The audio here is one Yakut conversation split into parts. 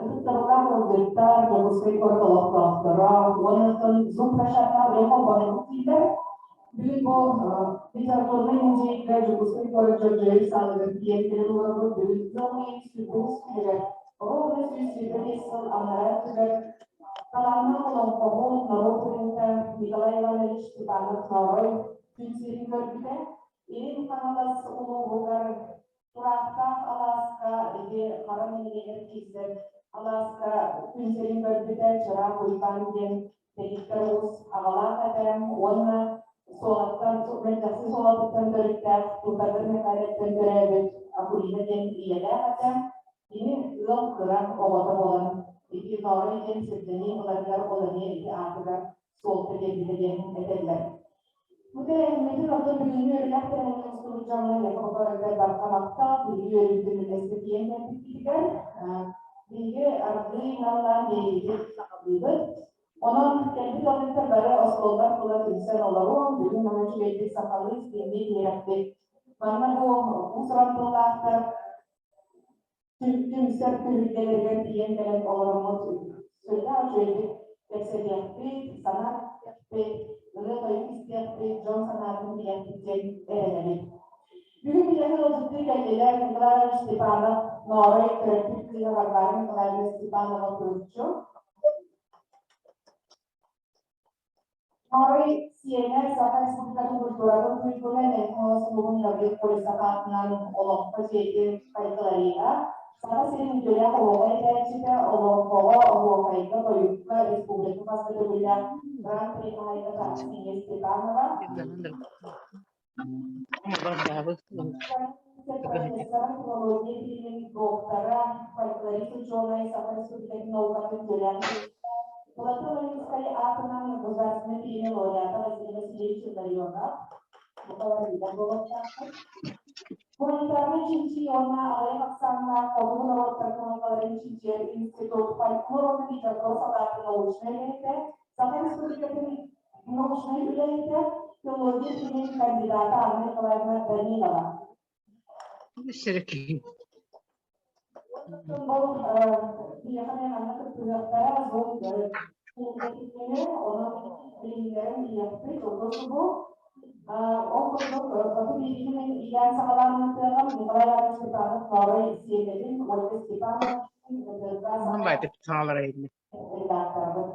Ытыктабыллаах ыалдьыттар, Дьокуускай куорат олохтоохторо уонна Zoom-площадка үлэ холбонук киирдэ. Бүгүн бу литературнай музейга Дьокуускай куорат Дьордьойун саалыгар тиийэн кэлэн олоробут. Бүгүн ыам ыйын 25 күнүгэр ровно 125 сыл анараа өттүгэр талааннаах олоҥхоһут, норуот ырыаһыта Николай Иванович Степанов-Ноорой күн сирин көрбүтэ. Илин Хаҥалас улууһугар Тураахтаах алааска ити Хара нэһилиэгэр киирсэр алааска күн сирин көрбүтэ Чыраах Уйбаан диэн дэгиттэр уус аҕалаах этэ уонна Суолаттан Мэлдьэхси Суолатыттан төрүттээх Тутагыр Мэхээлэттэн төрөөбүт Акулина диэн ийэлээх этэ. Кини ыал кыра оҕото буолан ити Ноорой диэн сирдэнии ыларыгар ол эмиэ ити аатыгар суолта биэрбитэ диэн этэллэр. Бу тэрээһиммитин оттон бүгүҥҥү үөрүүлээх тэрээһиҥҥэ мустубут дьоҥҥо миэхэ бу барҕа махтал, биһиги үөрүүбүтүн үллэстэ тиийэн кэлбиппитигэр биһиги аргыый наллаан биэриибит саҕалыыбыт. Онон кэлбит ыалдьыттар бары остуоллар тула түмсэн олоруом, бүгүн наһаа үчүгэйдик сахалыы истиҥник иһирэхтик. Манна бу уус-уран тыллаахтар түмсэр түһүлгэлэригэр тиийэн кэлэн олороммут сүрдээх үчүгэйдик кэпсэтиэхпит, санаа истиэхпит, ырыа-тойук истиэхпит, дьон санаатын билиэхпит диэн эрэнэбит. Бүгүн биһиэхэ ыалдьыттыы кэллилэр Николай Иванович Степанов, Ноорой төрөппүт кыыһа Варвара Николаевна Степанова Куруччу, Ноорой сиэнэ Саха Республикатын культуратын туйгуна Мэҥэ улууһун Гаврил Колесов аатынан Олоҥхо дьиэтин фольклориһа, Саха сирин үтүөлээх оһуохай этээччитэ, олоҥхоҕо, оһуохайга, тойукка республика хас да төгүллээх Гран-при хаһаайката Аксинья Степанова, профессора филология билимин доктора, фольклорист учуонай, Саха Республикатын наукатын үтүөлээх Платон Ойуунускай аатынан государственнай премия лауреата Василий Васильевич Илларионов. Гуманитарнай чинчийии уонна аҕыйах ахсааннаах хотугу норуоттар кыһалҕаларын чинчийэр институт фольклор уонна литература салаатын научнай үлэһитэ, Саха Республикатын научнай үлэһитэ, филология билимин кандидата Анна Николаевна Данилова. Ол биһиэхэ эмиэ манна кыттыһыахтара, Zoom онон билиһиннэрэн билиэхпит, олус бу. Ол курдук, оту биэриини мен иилээн саҕалаан ыытыаҕым Николай Иванович Степанов Ноорой сиэнэбин Ольга Степанова редакторабыт.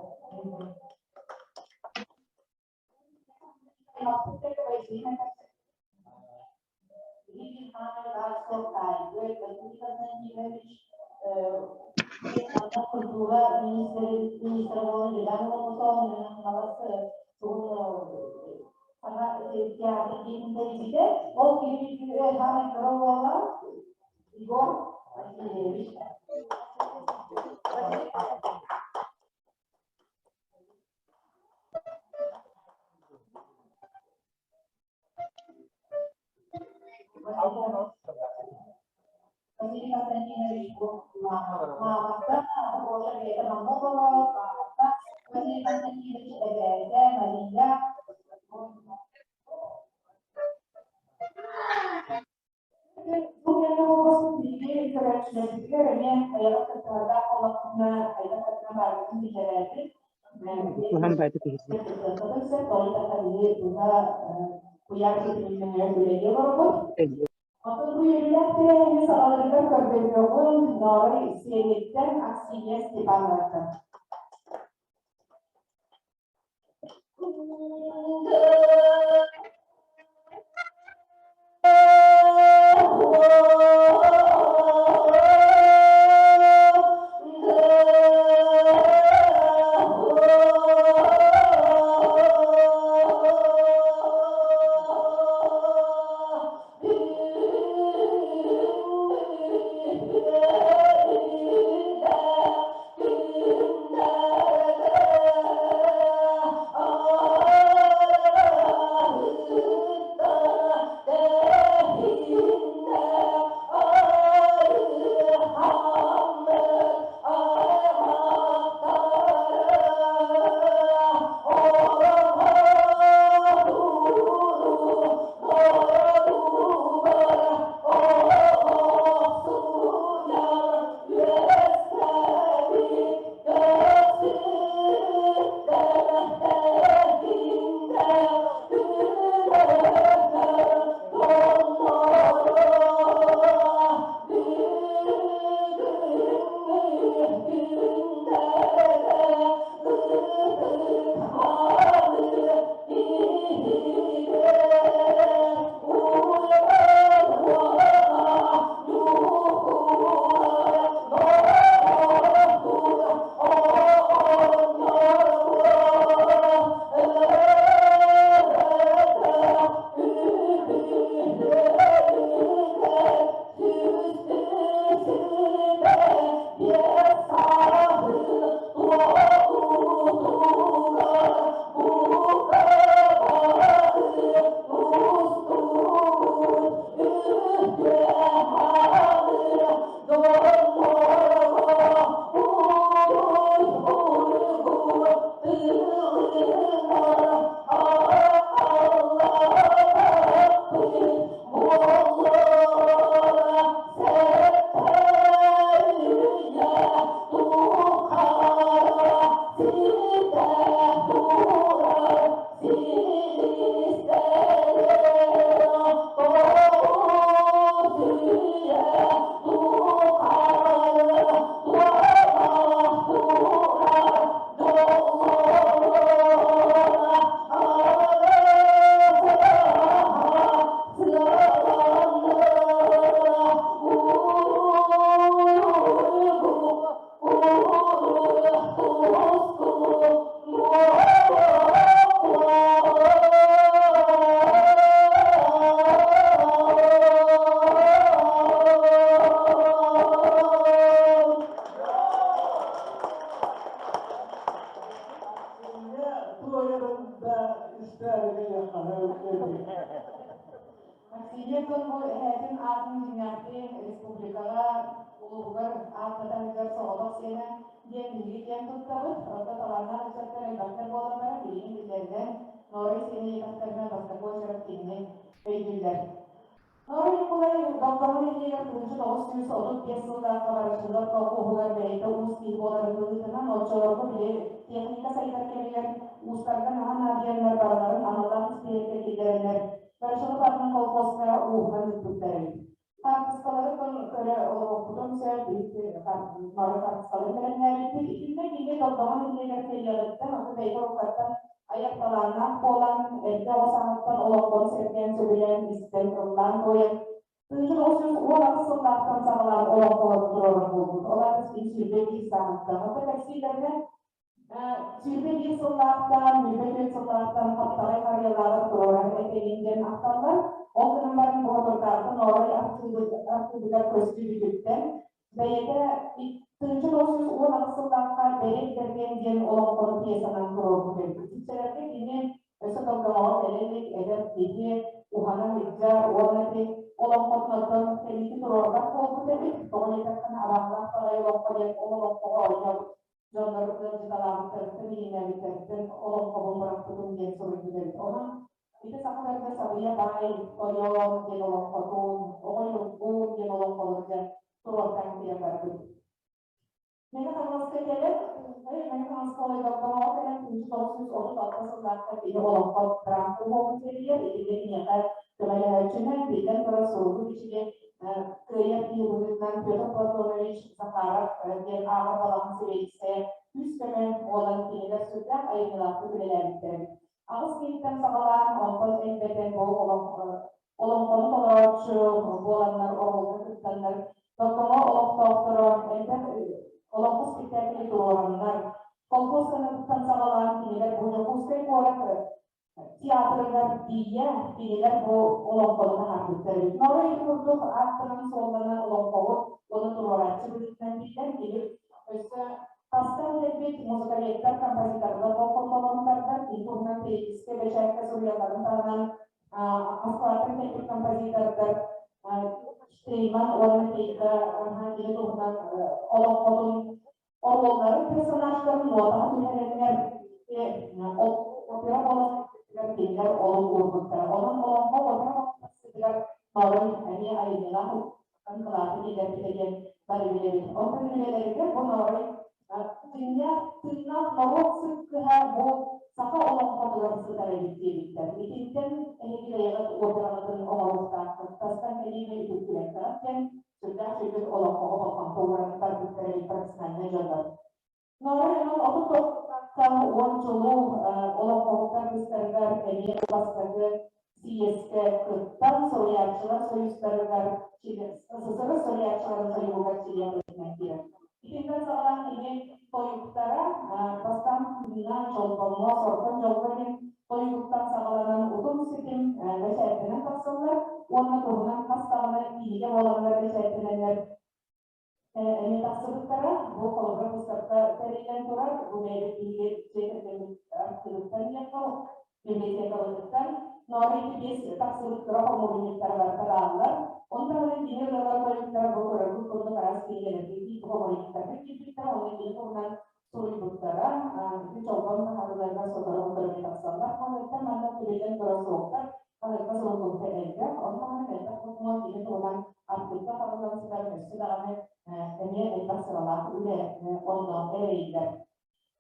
Культура министрэ буолан үлэлээн олорбута, Хаҥалас саҥа театр диэн тэрийбитэ. Ол кини саамай кыра уола Егор Васильевич. Василий Константинович мааматта, Гоша бэйэтэ манна олорор, мааматта Василий Константинович эбээтэ Мария. Бу кэннэ холбоспут биһиги көрөөччүлэрбитигэр эмиэ хайаҕа кыттыһардаах буоллахпытына, хайдах кыттыһан баарбытын биллэрээбит. Оттон бу үөрүүлээх тэрээһини саҕаларыгар көрдөрүөҕүн Ноорой сиэниттэн Аксинья Степановаттан. Үстэ эрэ Аксинья бу эһээтин аатын дьиҥнээхтии республикаҕа улууһугар ааттатарыгар соҕотох сиэнэ диэн биһиги киэн туттабыт. Орто талааннаах ыччаттар элбэхтэр буолан баран, билигин биллэринэн, Ноорой сиэнэ иэтэхтэринэ бастакы уочарат кинини өйдүүллэр. Ноорой Ньукулай Догдоҥо нэһилиэгэр 1935 сыллаахха Ворошилов колхоһугар бэйэтэ уус киһи буоларын быһыытынан, оччолорго били техника сайдар кэмигэр уустарга наһаа наадыйаннар барыларын аналлаах испииһэккэ киллэрэннэр Ворошилов аатынан колхозка ууһунан ыыппыттар эбит. Хаартыскалары көрө олоруохпутун сөп, бары хаартыскаларын бэлэмнээбиппит. Итиннэ кини Догдоҥо нэһилиэгэр кэлиэҕиттэн, ону бэйэтэ уруккаттан айар талааннаах буолан, эрдэ оҕо сааһыттан олоҥхону сэргээн, сөбүлээн истэн, ыллаан туойан, 1918 сыллаахтан саҕалаан олоҥхолорун туруорар буолбут. Ол аата кини 21 сааһыттан. Онто кэпсииллэринэн, 21 сыллаахтан, 24 сыллаахтан хаптаҕай харыйалааҕар туруорар этэгин диэн ахталлар. Ол гынан баран Боотурдаахтан Орой архыыбыгар көстүүбүтүттэн бэйэтэ 1918 сыллаахха Бэйэт Бэргэн диэн олоҥхону пьесанан туруорбут эбит. Итиччэлэргэ кини өссө Догдоҥоҕо кэлэ илик эдэр киһи уһанан илдьэр уонна ити олоҥхотунан кэлиити туруорбат буолбут эбит. Тоҕо диэтэххинэ, абааһылаах баҕайы олоҥхо диэн ол олоҥхоҕо оонньообут дьоннор ыалдьыталаабыттарыттан, иҥнэбиттэриттэн олоҥхобун бырахпытым диэн суруйбут эбит. Онон ити саха бэрдэ Сабыйа баай Тойон диэн олоҥхотун, Оҕо Ньургун диэн олоҥхолору дьэ туруортаан киирэн барбыт. Мэҥэ Хаҥаласка кэлэн, Мэҥэ Хаҥаласка Олойдордоҥоҕо кэлэн 1936 сыллаахха кини олоҥхо драма куруһуогун тэрийэр, итиннэ киниэхэ көмөлөһөөччүнэн, биллэн турар, суругу-бичиги кыайар киһи быһыытынан Петр Платонович Захаров диэн ааҕар балаҕан сэбиэдиссэйэ күүс-көмө буолан кинилэр сүрдээх айымньылаахтык үлэлээбиттэр эбит. Аҕыс киһиттэн саҕалаан, онтон элбэтэн бу олоҥхону толорооччу буоланнар оруолга кыттаннар, Догдоҥо олохтоохторо элбэх олоҥхо спектаклы туруораннар, колхоз сыанатыттан саҕалаан кинилэр бу Дьокуускай куорат театрыгар тиийэ кинилэр бу олоҥхону таһаарбыттар эбит. Норуо ити курдук ааттанан-суолланан олоҥхоһут уонна туруорааччы быһыытынан биллэн, кини өссө тастан кэлбит музыкалеттар, композитордар болҕомтоломмуттар, кини туһунан перепискэ, бэчээккэ суруйалларын таһынан Москваттан кэлбит композитордар Штрейман уонна Кейка кини туһунан олоҥхотун оруолларын персонажтарын нуотаҕа түһэрэннэр опера буолан кинилэр олук уурбуттара. Онон олоҥхо опера тахсыытыгар Ноорой эмиэ айымньылаах кылааты киллэрбитэ диэн бары билэбит. Онтон үлэлэригэр бу Ноорой тыыннаах тыыннаах норуот сыккыһа бу саха олоҥхотугар сытар эбит диэбиттэр. Итинтэн эһиги бэйэҕит операҕытын оҥоруохтааххыт, тастан кэлиини үтүктүбэккэҕит диэн сүрдээх сүрдүк олоҥхоҕо болҕомто ууран барбыттар эбит профессиональнай дьоннор. Ноорой онон 39-тан 10 чулуу олоҥхоһуттар быстарыгар эмиэ бастакы съезкэ кыттан суруйааччылар союзтарыгар СССР суруйааччыларын союһугар чилиэн быһыытынан киирэр. Итинтэн саҕалаан кини тойуктара бастаан Кыымҥа, Чолбоҥҥо, Сордоҥ дьолго диэн тойугуттан саҕаланан утум ситим бэчээттэнэн тахсаллар уонна туһунан хас даҕаны кинигэ буоланнар бэчээттэнэннэр эмиэ тахсыбыттара. Бу холобура быыстапка тэриллэн турар. Бу бэйэбит биһиги дьиэ кэргэммит архыыбыттан диэххэ, библиотекабытыттан Ноорой биэс тахсыбыт кыра хомуурунньуктара барыта бааллар. Ону таһынан кини ырыалар тойуктара бу көрөргүт курдук араас кинигэлэргэ киирбит хомуурунньуктарга киирбиттэрэ уонна кини туһунан суруйбуттара. Ити чолбон таһаарыыларыгар сотору-сотору эмиэ тахсаллар. Хаһыаттар манна түбэлэн турар суохтар. Хаһыакка суруллубута элбэх. Ону таһынан элбэх докумуон кини туһунан архыыпка хараллан сытар өссө даҕаны эмиэ элбэх сыралаах үлэ онно эрэйиллэр.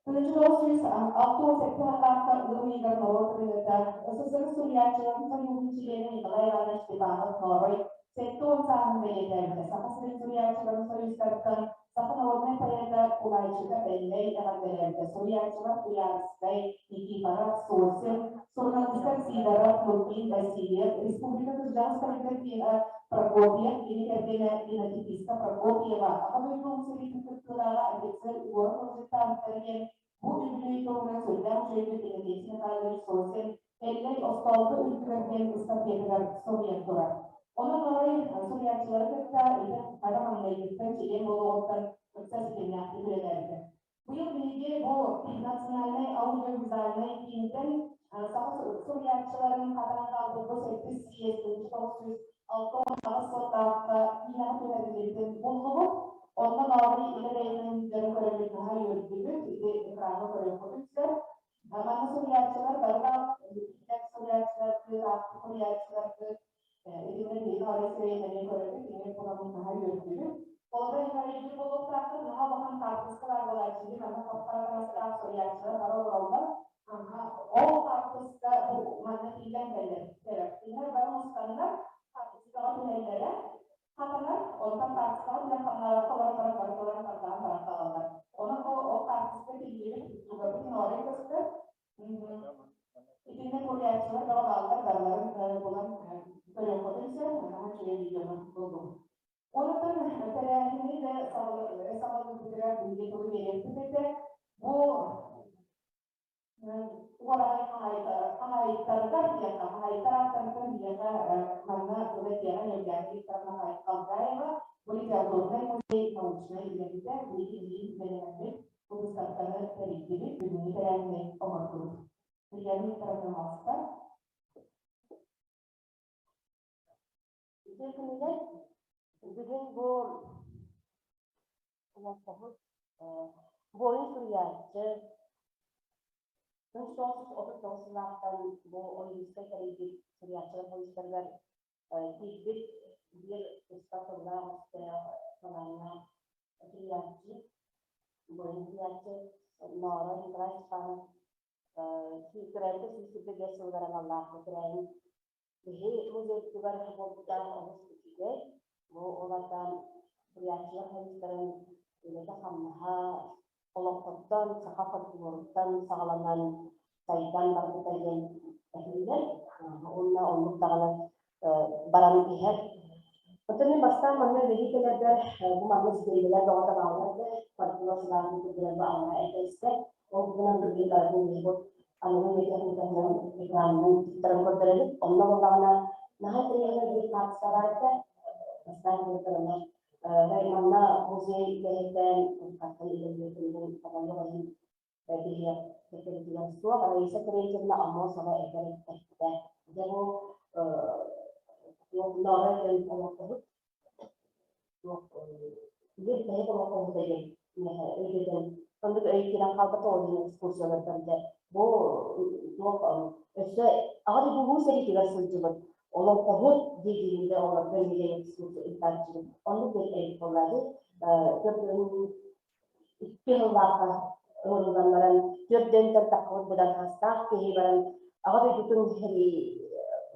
1967 сыллаахха ыам ыйыгар норуот ырыаһыта, СССР суруйааччыларын сойууһун чилиэнэ Николай Иванович Степанов-Ноорой 70 сааһын бэлиэтээбитэ. Саха сирин суруйааччыларын сойуустарыттан саха народнай поэта Кулайчыка Эллэй эҕэрдэлээбитэ. Суруйааччылар Куйаарыскай, Никифоров, Сосин, суруналыыстар Сидоров, Лукин, Васильев, республика кырдьаҕас комитета Прокопьев, кини кэргэнэ Линотиписта Прокопьева, Аҕа дойду сэриитин кыттыылааҕа офицер Егоров ыалдьыттаабыттар диэн бу үбүлүөй туһунан сүрдээх үчүгэйдик Иннокентий Михайлович Сосин Эллэй остоолго үрдүгэр диэн ыстатыйатыгар суруйан турар. Онон арай суруйааччылары кытта ити хара маҥнайгыттан чилиэн буолуоҕуттан ыкса ситимнээхтик үлэлээбитэ. Быйыл биһиги бу национальнай аудиовизуальнай киинтэн саха суруйааччыларын хатан хаалбыт бу сэттис съезд 1968 сыллаахха киинэҕэ түһэриллибитин буллубут. Онно Ноорой илэ бэйэтин дьону көрөммүт наһаа үөрдүбүт. Ити экраҥҥа көрүөххүтүн сөп. Манна суруйааччылар бары бааллар, суруйааччыларгыт, аахпыт суруйааччыларгыт, итиннэ биһиги Ноорой сирэйин эмиэ көрөбүт, кини буламмыт наһаа үөрдүбүт. Холобур, инвалидный буолуохтаахтар, наһаа улахан хаартыска баар буолааччы, манна хап-хара таҥастаах суруйааччылар бары олороллор. Ол хаартыска бу манна тиийэн кэлэр. Кинилэр бары мустаннар, хаартыскаҕа түһэллэрэ, хатанар, онтон хаартыскаҕа түһэн хамнаабакка олорон баран бары туран тардаан баран хаалаллар. Онон ол хаартыска тиллибит тугабыт ноорой көстөр. Итиннэ суруйааччылар бөҕө бааллар, барыларын булан көрүөххүтүн сөп, наһаа үчүгэй видеоны буллум. Онтон тэрээһини да саҕалыырбытыгар биһиги тылы биэриэхпит этэ. Бу уораҕай хаһаайыттарыгар диэххэ, хаһаайыттар ааттарыттан биһиэхэ манна тылы этиэҕэ Ньургуйаана Викторовна Халгаева, бу литературнай музей научнай үлэһитэ, биһиги илии бэлэмнэммит бу быыстапканы тэрийдибит, бүгүҥҥү тэрээһини оҥордубут. Ньургуйаана Викторовна Маста. Үтүө күнүнэн бүгүн бу олоҥхоһут буойун суруйааччы 1939 сыллаахтан бу Ойуунускай тэрийбит суруйааччылар союзтарыгар киирбит биир туспа тыллаах-өстөөх талааннаах суруйааччы, буойун суруйааччы Ноорой Николай Степанов төрөөбүтэ 125 сылыгар аналлаах бу тэрээһин Биһи музейбытыгар буолбута олус үчүгэй. Бу олордон суруйааччылар союзтарын үлэтэ-хамнаһа олоҥхоттон, саха фольклоруттан саҕаланан сайдан барбыта диэн этиллэр. Уонна оннук даҕаны баран иһэр. Оттон мин бастаан манна үлэлии кэлэрбэр бу маннык сиэрийэлэр бөҕөтө бааллар этэ. Фольклор сылааһын курдук бу аллара этэ истэ. Ол гынан билигин барытын билбит аныгы үйэ техникатынан экранынан туттаран көрдөрөбүт. Онно буоллаҕына наһаа интэриэһинэй биир хаартыска баар этэ. Бастаан көрдөрөнө манна музей үлэһиттэн хаттан үлэлиирин хомойуох иһин биһиэх кэккэбитигэр суох. Раиса Терентьевна Аммосова этэр эттэ. Дьэ бу ноорой диэн олохтоһут биир киһи олоххоһута диэн өйдөтөн оннук өй киирэн хаалбата ол иһин экскурсиялардан дьэ бу туох өссө аҕа дойду улуу сэриитигэр сылдьыбыт олоҥхоһут диэки олорго диэн экскурсия ыытааччыбыт оннук диэн эбит буоллаҕа икки сыллаахха ыҥырыллан баран төрдүөнтэн таххыбыт быдан хастаах киһи баран аҕа дойдутун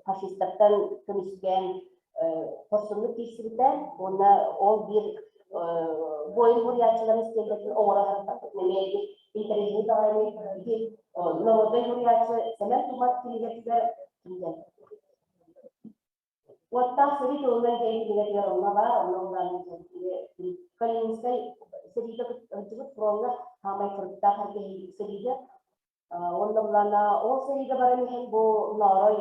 фашистартан көмүскээн хорсуннук киирсибитэ уонна ол биир буойун суруйааччыларын стендэтин оҥоро сырыттахпыт эмиэ интэриэһинэй баҕайы ити народнай суруйааччы Сэмэн Тумат кинигэтигэр Уоттаах сэрии тылынан диэн кинигэтигэр онно баар, онно улаан Калининскай сэриигэ сылдьыбыт фроҥҥа хаамай кырыктаах эргэ сэриигэ. Уонна былаана ол сэриигэ баран иһэн бу Ноорой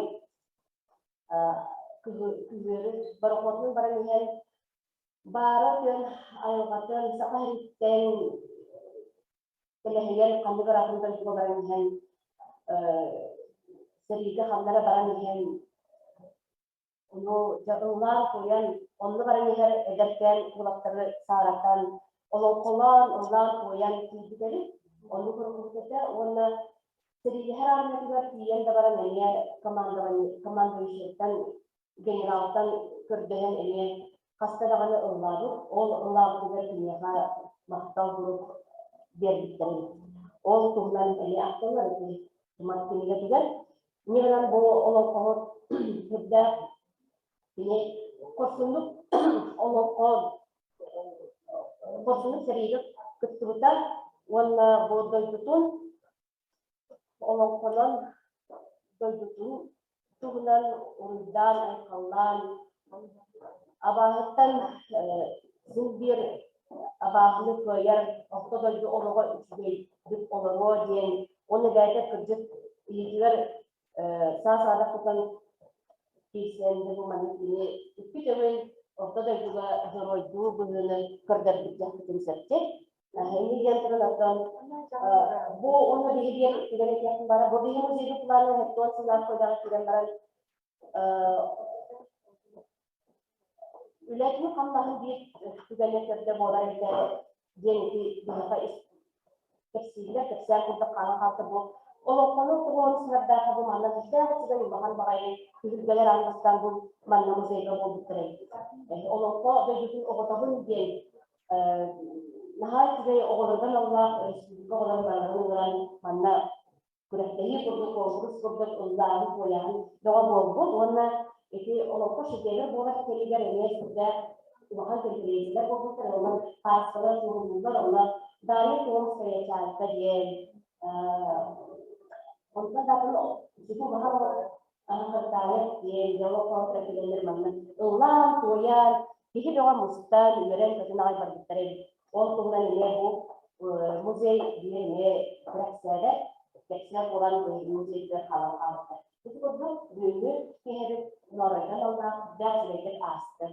күһүөрү борохуотунан баран иһэн баара тыан айылҕатын саха иһиттэн тэлэһийэн ханнык ыраатын дойдуга баран иһэн сэриигэ ханнара баран иһэн ону дьэ ыллаан-туойан онно баран иһэр эдэркээн уолаттары сааратан олоҥхолоон ыллаан-туойан тиийбит эбит оннук уруккубут этэ уонна сэриилэһэр армиятыгар тиийэн да баран эмиэ командующайтан генералтан көрдөһөн эмиэ хаста даҕаны ыллаабыт. Ол ыллаабытыгар киниэхэ махтал сурук биэрбиттэр эбит. Ол туһунан эмиэ ахталлар ити Тумат кинигэтигэр. Инньэ гынан бу олоҥхоһут сүрдээх кини хорсуннук олоҥхо хорсуннук сэриигэ кыттыбыта уонна бу дойдутун Олоҥхонон дойдутун туһунан уруйдаан-айхаллаан, абааһыттан син биир абааһыны кыайар орто дойду олоҕо үчүгэйдик олоруо диэн уонна бэйэтэ кырдьык илиитигэр саа-саадах тутан киирсэн бу маннык кини икки төгүл орто дойдуга дьоруойдуу быһыыны көрдөрбүт диэхпитин сөп. Иннигэн туран оттон бу уонна биһиги түгэн этиэхпин бара бу биһиги музейбыт планын хеттуон сыллаах койдаҕа киирэн баран үлэтин хамнаһын биир түгэнэ төрдө буолар эбитэ диэн ити биһиэхэ кэпсииллэр кэпсээн курдук хаалан хаалта бу олоҥхону туруору сыһардаахха бу манна сүрдээх үчүгэй улахан баҕайы түһүлгэлэр аан бастаан бу манна музейга буолбуттар эбит. Олоҥхо дойдутун оҕотобун диэн наһаа үчүгэй оҕолорго аналлаах республика оҕолорун барыларын ыҥыран манна күрэхтэһии курдук конкурс курдук ыллааһын туойааһын бөҕө буолбут уонна ити олоххо шедевр буолар кэмигэр эмиэ сүрдээх улахан конференциялар буолбуттар онно пааскалар суруйуулар онно Дарья Томская чайка диэн онтон датын сити улахан Аһахаттаайар диэн дьоло кэлэннэр манна ыллаан, туойан, киһи бөҕө мустан, үөрэн-көтөн аҕай барбыттар эбит. Ол туһунан эмиэ бу музей биир эмиэ кэрэхсээбэт, кэпсээн буолан музейдыгар хаалан хаалбыттар. Ити курдук бүгүҥҥү киэһэбит Нооройдон аллаах сүрдээх үчүгэйдик ааста.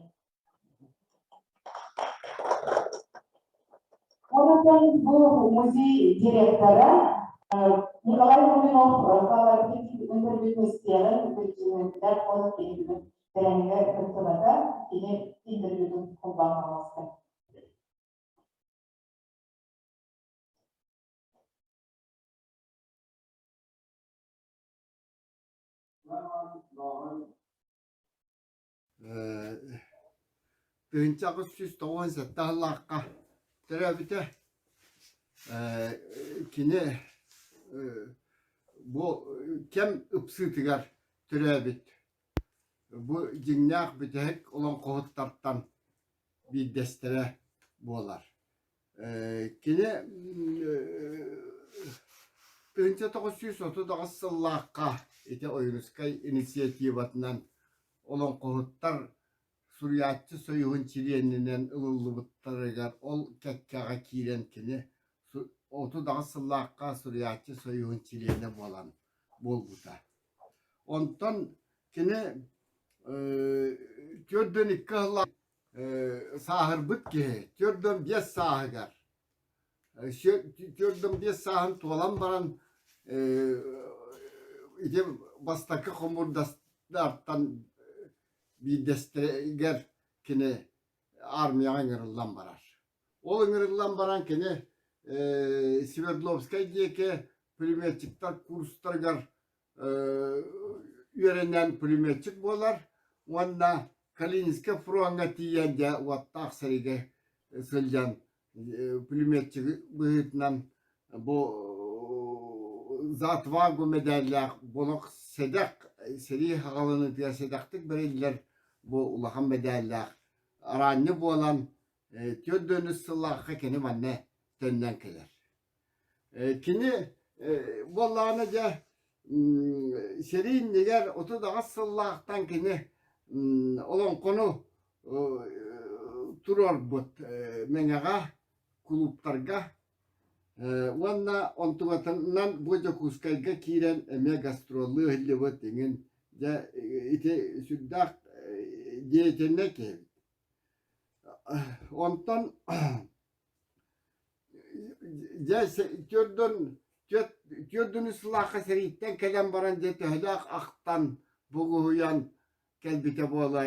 Онтон бу музей директора Николай Лугинов Халарбит интервью истиэҕин биричиинэтигэр ол киһи тэрээһиҥҥэ кыттыбата кини интервьютун холбоон хаалыста. 1897 сыллаахха төрөөбүтэ. Кини бу кэм ыпсыытыгар төрөөбүт. Бу дьиҥнээх бүтэһик олоҥхоһуттартан биирдэстэрэ буолар. Кини 1938 сыллаахха ити Ойуунускай инициативатынан олоҥхоһуттар суруйааччы союһун чилиэнинэн ылыллыбыттарыгар ол кэккэҕэ киирэн кини 38 сыллаахха суруйааччы союһун чилиэнэ буолан буолбута. Онтон кини 42 сыллаах сааһырбыт киһи 45 сааһыгар 45 сааһын туолан баран ити бастакы хомуурдастартан биирдэстэригэр кини армияҕа ыҥырыллан барар. Ол ыҥырыллан баран кини Свердловскай диэки пулеметчиктар курстарыгар үөрэнэн пулеметчик буолар уонна Калининскай фроҥҥа тиийэн дьэ уоттаах сэриигэ сылдьан пулеметчик быһыытынан бу за отвагу мэдээллээх болох сэдэх сэрии хаҕаланыытыгар сэдэхтик бэриллэр бу улахан мэдээллээх араанньы буолан 43 сыллаахха кини манна төннөн кэлэр. Кини буоллаҕына дьэ сэрии иннигэр 38 сыллаахтан кини олоҥхону туруорбут Мэҥэҕэ кулууптарга уонна онтугатынан бу Дьокуускайга киирэн эмиэ гастроллуу иһиллибит иҥин дьэ ити сүрдээх деятельнай киһи эбит. Онтон Дьэ түөрдүн сылаахха сэрииттэн кэлэн баран дьэ төһөлөөх ахтан бугуһуйан кэлбитэ буола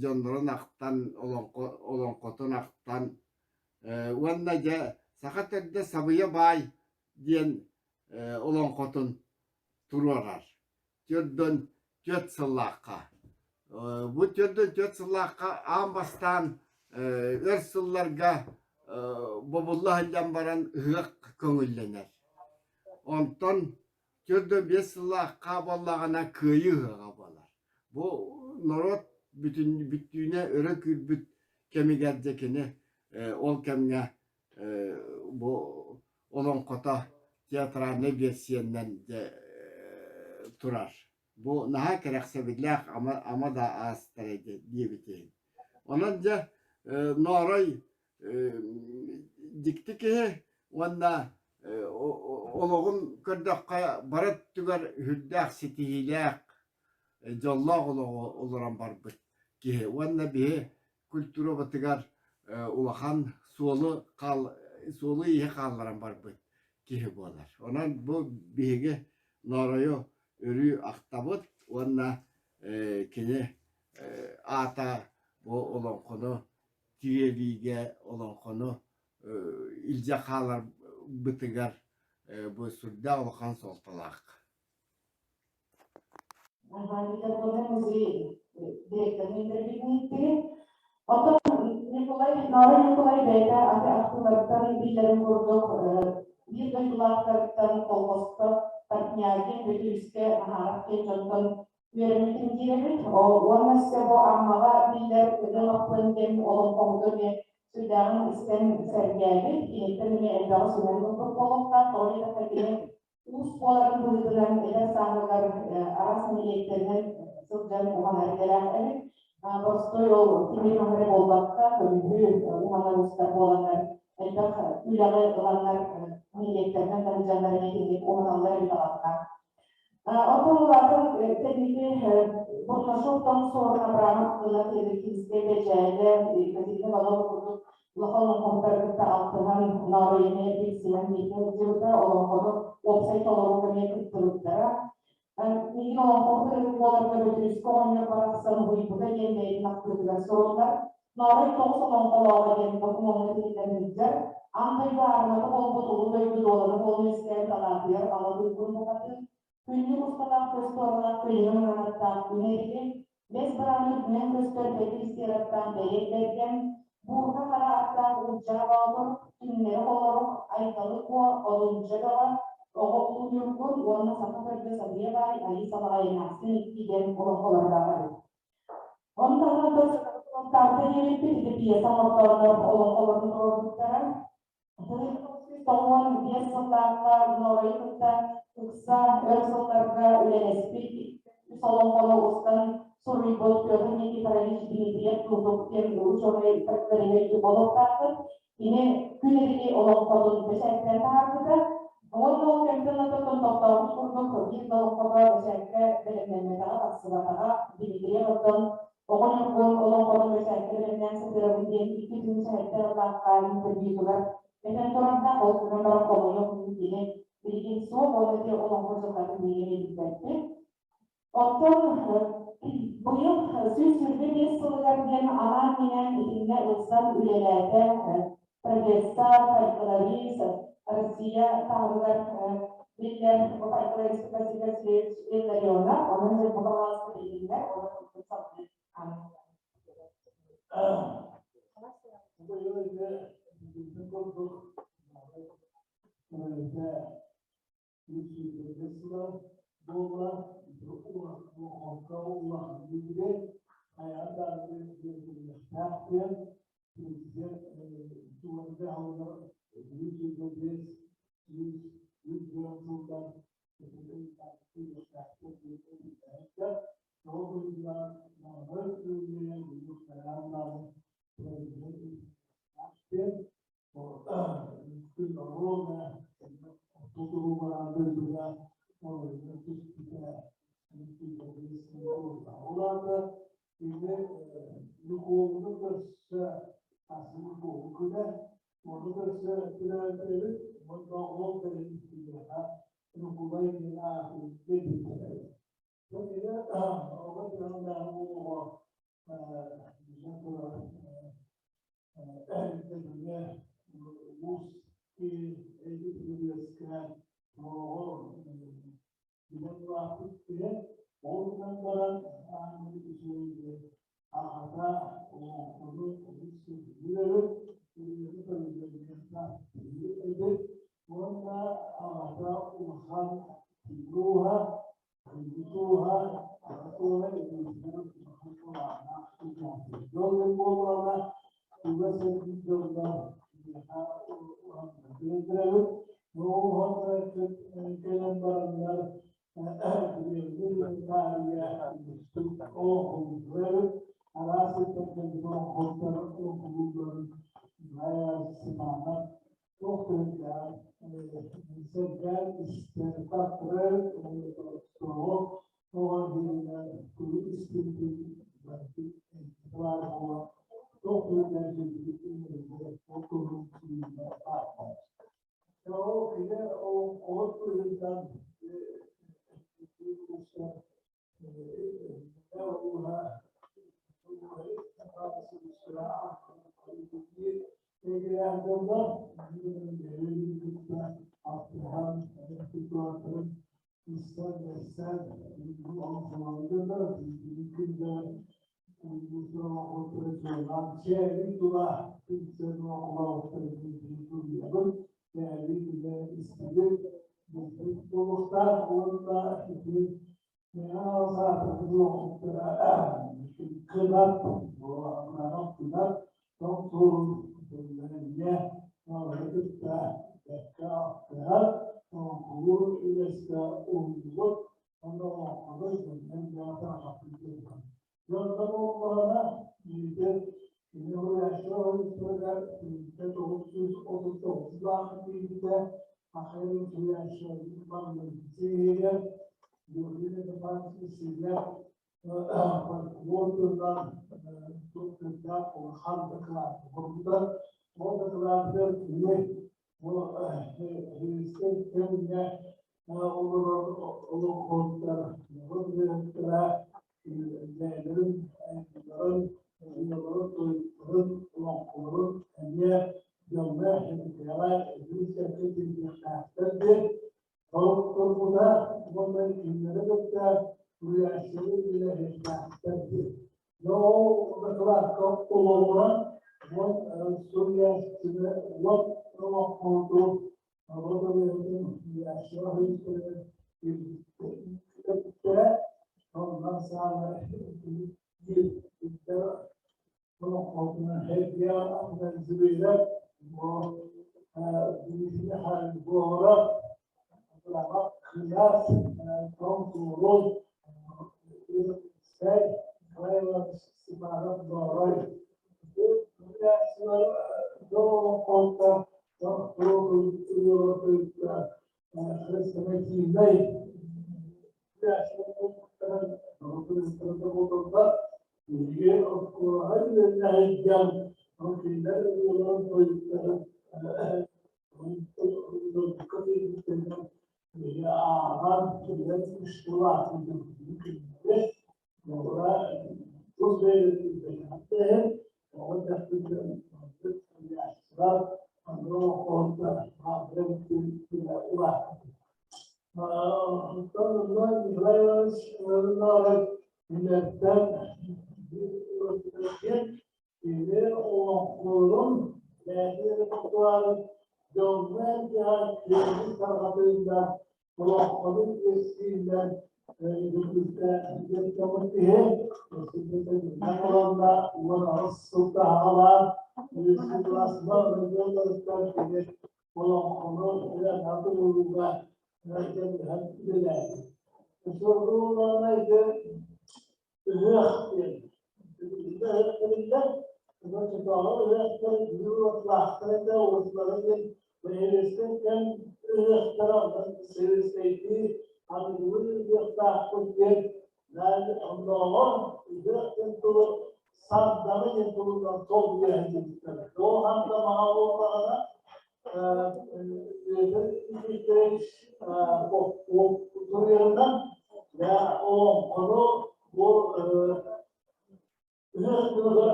дьоннорун ахтан олоҥхотун ахтан уонна дьэ саха төрдө Сабыйа баай диэн олоҥхотун туруорар. 44 сыллаахха. Бу 44 сыллаахха аан бастаан өр сылларга бобулла сылдьан баран ыһыах көҥүллэнэр. Онтон 45 сыллаахха буоллаҕына кыайыы ыһыаҕа буолар. Бу норуот бүтүн бүттүүнэ өрө күүрбүт кэмигэр дьэ кини ол кэмҥэ бу олоҥхото театральнай биэрсийэннэн дьэ турар. Бу наһаа кэрэхсэбиллээх ама, ама да аастара диэбит иһин. Онон дьэ Ноорой дьикти киһи уонна олоҕун көрдөххө бары өттүгэр үрдээх ситиһиилээх дьоллоох олоҕу олорон барбыт киһи уонна биһи культурабытыгар улахан суолу хаал суолу-ииһи хаалларан барбыт киһи буолар. Онон бу биһиги Нооройу өрүү ахтабыт уонна кини аата бу олоҥхону тириэлиигэ, олоҥхону илдьэ хааларбытыгар бу сүрдээх улахан суолталаах. Литературнай музей директорын интервьюнуйдугун. Оттон Николай, Нора Николай бэйэтэ аты ахтыыларыттан биллэрин курдук биир дойдулаахтарыттан колхозка Портнягин Бөтүрүскэ Наһаарап диэн дьонтон үөрэммитин диэбит. Уонна өссө бу Аммаҕа биллэр Ыгылаппын диэн олоҥхоһуту эмиэ сүрдээҕин истэн сэргээбит. Киниттэн эмиэ элбэҕи сүмэн ылбыт буолуохтаах. Тоҕо диэтэххэ кини уус буоларын быһыытынан эдэр сааһыгар араас нэһилиэктэринэн сылдьан уһанар идэлээх эбит. Боростуой ол тимир маһы эрэ буолбакка, көмүһү уһанар уустар буоланнар элбэх үлэҕэ ыланнар нэһилиэктэринэн таһыдьаннар эмиэ итинник уһаналлар эбит аҕатта. Оттон улаатан кэнники Бурнашов тоҥ суорун Абрамов гына Киргизскэй Бэдьээлэ, Екатерина Иванова курдук улахан олоҥхоһуттары кытта алтыһан, Нооройуну билсиһэн бииргэ сылдьыбыта, олоҥхону уопсай толорууга эмиэ кыттыбыттара. Миигин олоҥхоһут ырыһыт буоларга Бөтүрүскэ оҕонньор барахсан уһуйбута диэн бэйэтин ахтыытыгар суруллар. Ноорой тоҕус олоҥхолооҕо диэн докумуоҥҥа тиһиллэн сылдьар. Аан дойду аармата буолбут улуу дойду дуолана буолан үөскээбит Алаатыйар Ала Туйгун бухатыыр, күннүк усталаах көс туоралаах күлүмү мыҥанаттаах күн эрили, бэс бырааны үрдүнэн көстөр бэти истиэраттаах бэйэт бэргэн, буурҕа хара аттаах Улдьаа Боотур, түҥнэри холорук, Айталы Куо, Олунча Бөҕө, Оҕо Улуу Ньургун уонна саха төрдө Сабыйа Баай Айыы Салаҕай эмээхсин икки диэн олоҥхолордоох эбит. Ону таһынан Таатта диэбиппит ити пьеса оҥортооннор олоҥхолорун туруорбуттара. 95 сыллаахха Норойу кытта ыкса өр сылларга үлэлэспит үс олоҥхону устан суруйбут Петр Никифорович Дмитриев Тутук диэн учуонай фольклорист олохтоохпут. Кини күн эрили олоҥхотун бэчээттээн таһаарбыта. Уонна ол кэмтэн ототтон тохтообут курдук биир да олоҥхото бэчээккэ бэлэмнэммэтэҕэ, тахсыбатаҕа. Дмитриев оттон оҕо ньургун олоҥхотун бэчээккэ бэлэмнээн сытыарабын диэн икки күн сэһэттэн ыллаахха интервьютугар этэн турардаах. Ол гынан баран хомойуох иһин кини билигин суох, уонна ити олоҥхо дьылҕатын билигин билбэппит. Оттон быйыл 125 сылыгар диэн анаан-минээн итиннэ ылсан үлэлээтэ профессор, фольклорист, Россия таһымыгар биллэр фольклорист Василий Васильевич Илларионов, онон дьэ бу балааска билиннэ, онон ылбыт салгыы Быйыл ити курдук буолла улахан билбит хайаан даҕаны үөрэтиллиэхтээх диэн президент туһанар 125 100 сылдан быһыытынан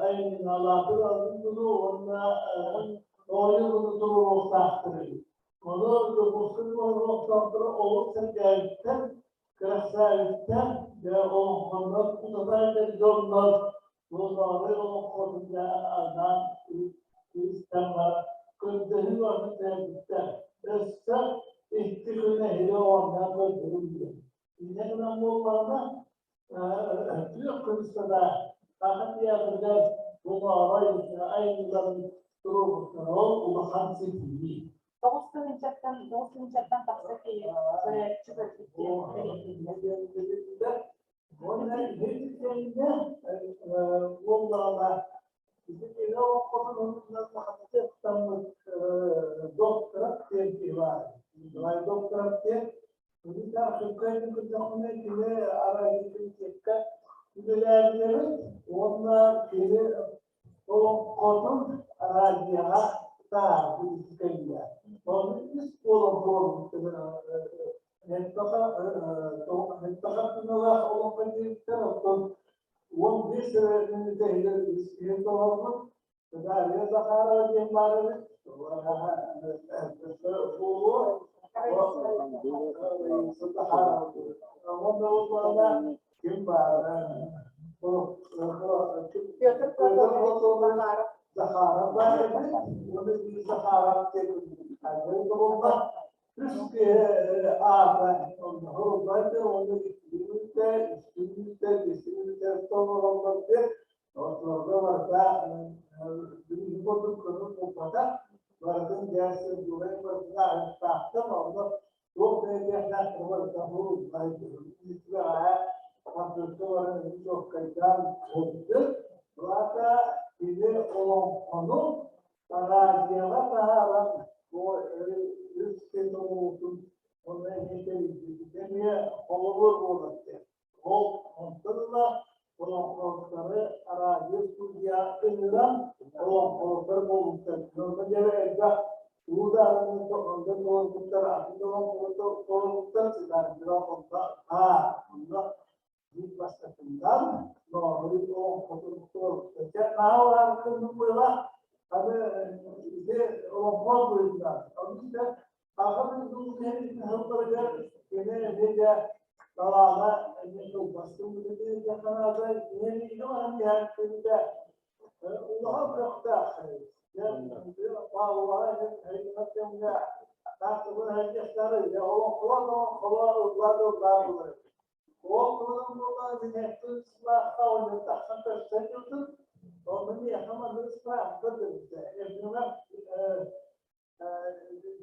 Айымньылаатыр алдын уонна оонньуу туруоруохтаахтар. Ону Дьокуускай олохтоохторо олус сэргээбиттэр, кэрэхсээбиттэр, дьэ олоҥхоннор утатар дьоннор Туоннооруй олоҥхотун дьэ анаан истэн баран көрдөһүү барытын тэрийбиттэр. Өссө икки күн эһиги оонньоон көрдөрүҥ диэн. Инньэ гынан буоллаҕына, күөх көмүс сада Саха театрыгар Туоннооруй айымньыларын туруорбуттара ол улахан ситиһии. 9 тыһыынчаттан тахса киһи көрөөччү көрбүт диэн бэлиэтииллэр. Уонна итиннэ буоллаҕына ити киһи олоххотун оннунан сахатыттаммыт докторат диэн киһи баар. Николай Докторов диэн. Көрдөхпүнэ кини араадьыйа үлэлээбит уонна кини олоҥхотун араадьыйаҕа таһаарбыт кэллэ. Ону үс буолан туруорбут Элбэх олоҥхо диэбиттэр, оттон 15 мүнүүтэ иһигэр үс киһи толорбут. Дарья Захарова диэн баар эбит. Буолуо. Уонна ким баар? Петр Прокопьевич Захаров. Захаров баар эбит. Уонна биир Захаров диэн үс киһи аата онно уонна икки мүнүүтэ, үс мүнүүтэ, 5 мүнүүтэ толороллор диэн оччолорго барыта билиҥҥи курдук көҥүл буолбатах, барытын дьээсэ дуурай барытын ааһыахтаахтар, онно туох да этиэхтээхтэр барыта компьютер баран чуолкайдаан көрдүк. Ол кини олоҥхону араадьыйаҕа таһааран бу үс киһи оҥоруутун уонна эмиэ тэрийбит эмиэ холобур буолар диэн. Ол онтон ыла олоҥхоһуттары араадьыйа студия ыҥыран олоҥхоһуттар буолбуттар. Онно диэри элбэх уу даҕаны онно толорбуттар, атын олоҥхоһуттар толорбуттар, сытаардыра онно баар. Онно биир бастакынан Ноорой олоҥхотун туруорбуттар. Дьэ, наһаа улахан буолла. Аны ити олоҥхо быһыытынан. Ону истэ Аҕа дойду сылларыгар кини эмиэ дьэ талаана эмиэ тылбастын быһыытынан диэххэ наада. Иһэриигэ баран иһээттибитэ улахан кыахтаах. Дьэ, Павловаҕа кэмҥэ олоҥхолоо ыллаа да ыллаа буолар. Ол туһунан буоллаҕына мин сылаахха оонньуу тахсан көрсөн турдум. Онно миэхэ маннык ыспаахта көрдөрбүтэ. Эрдинэ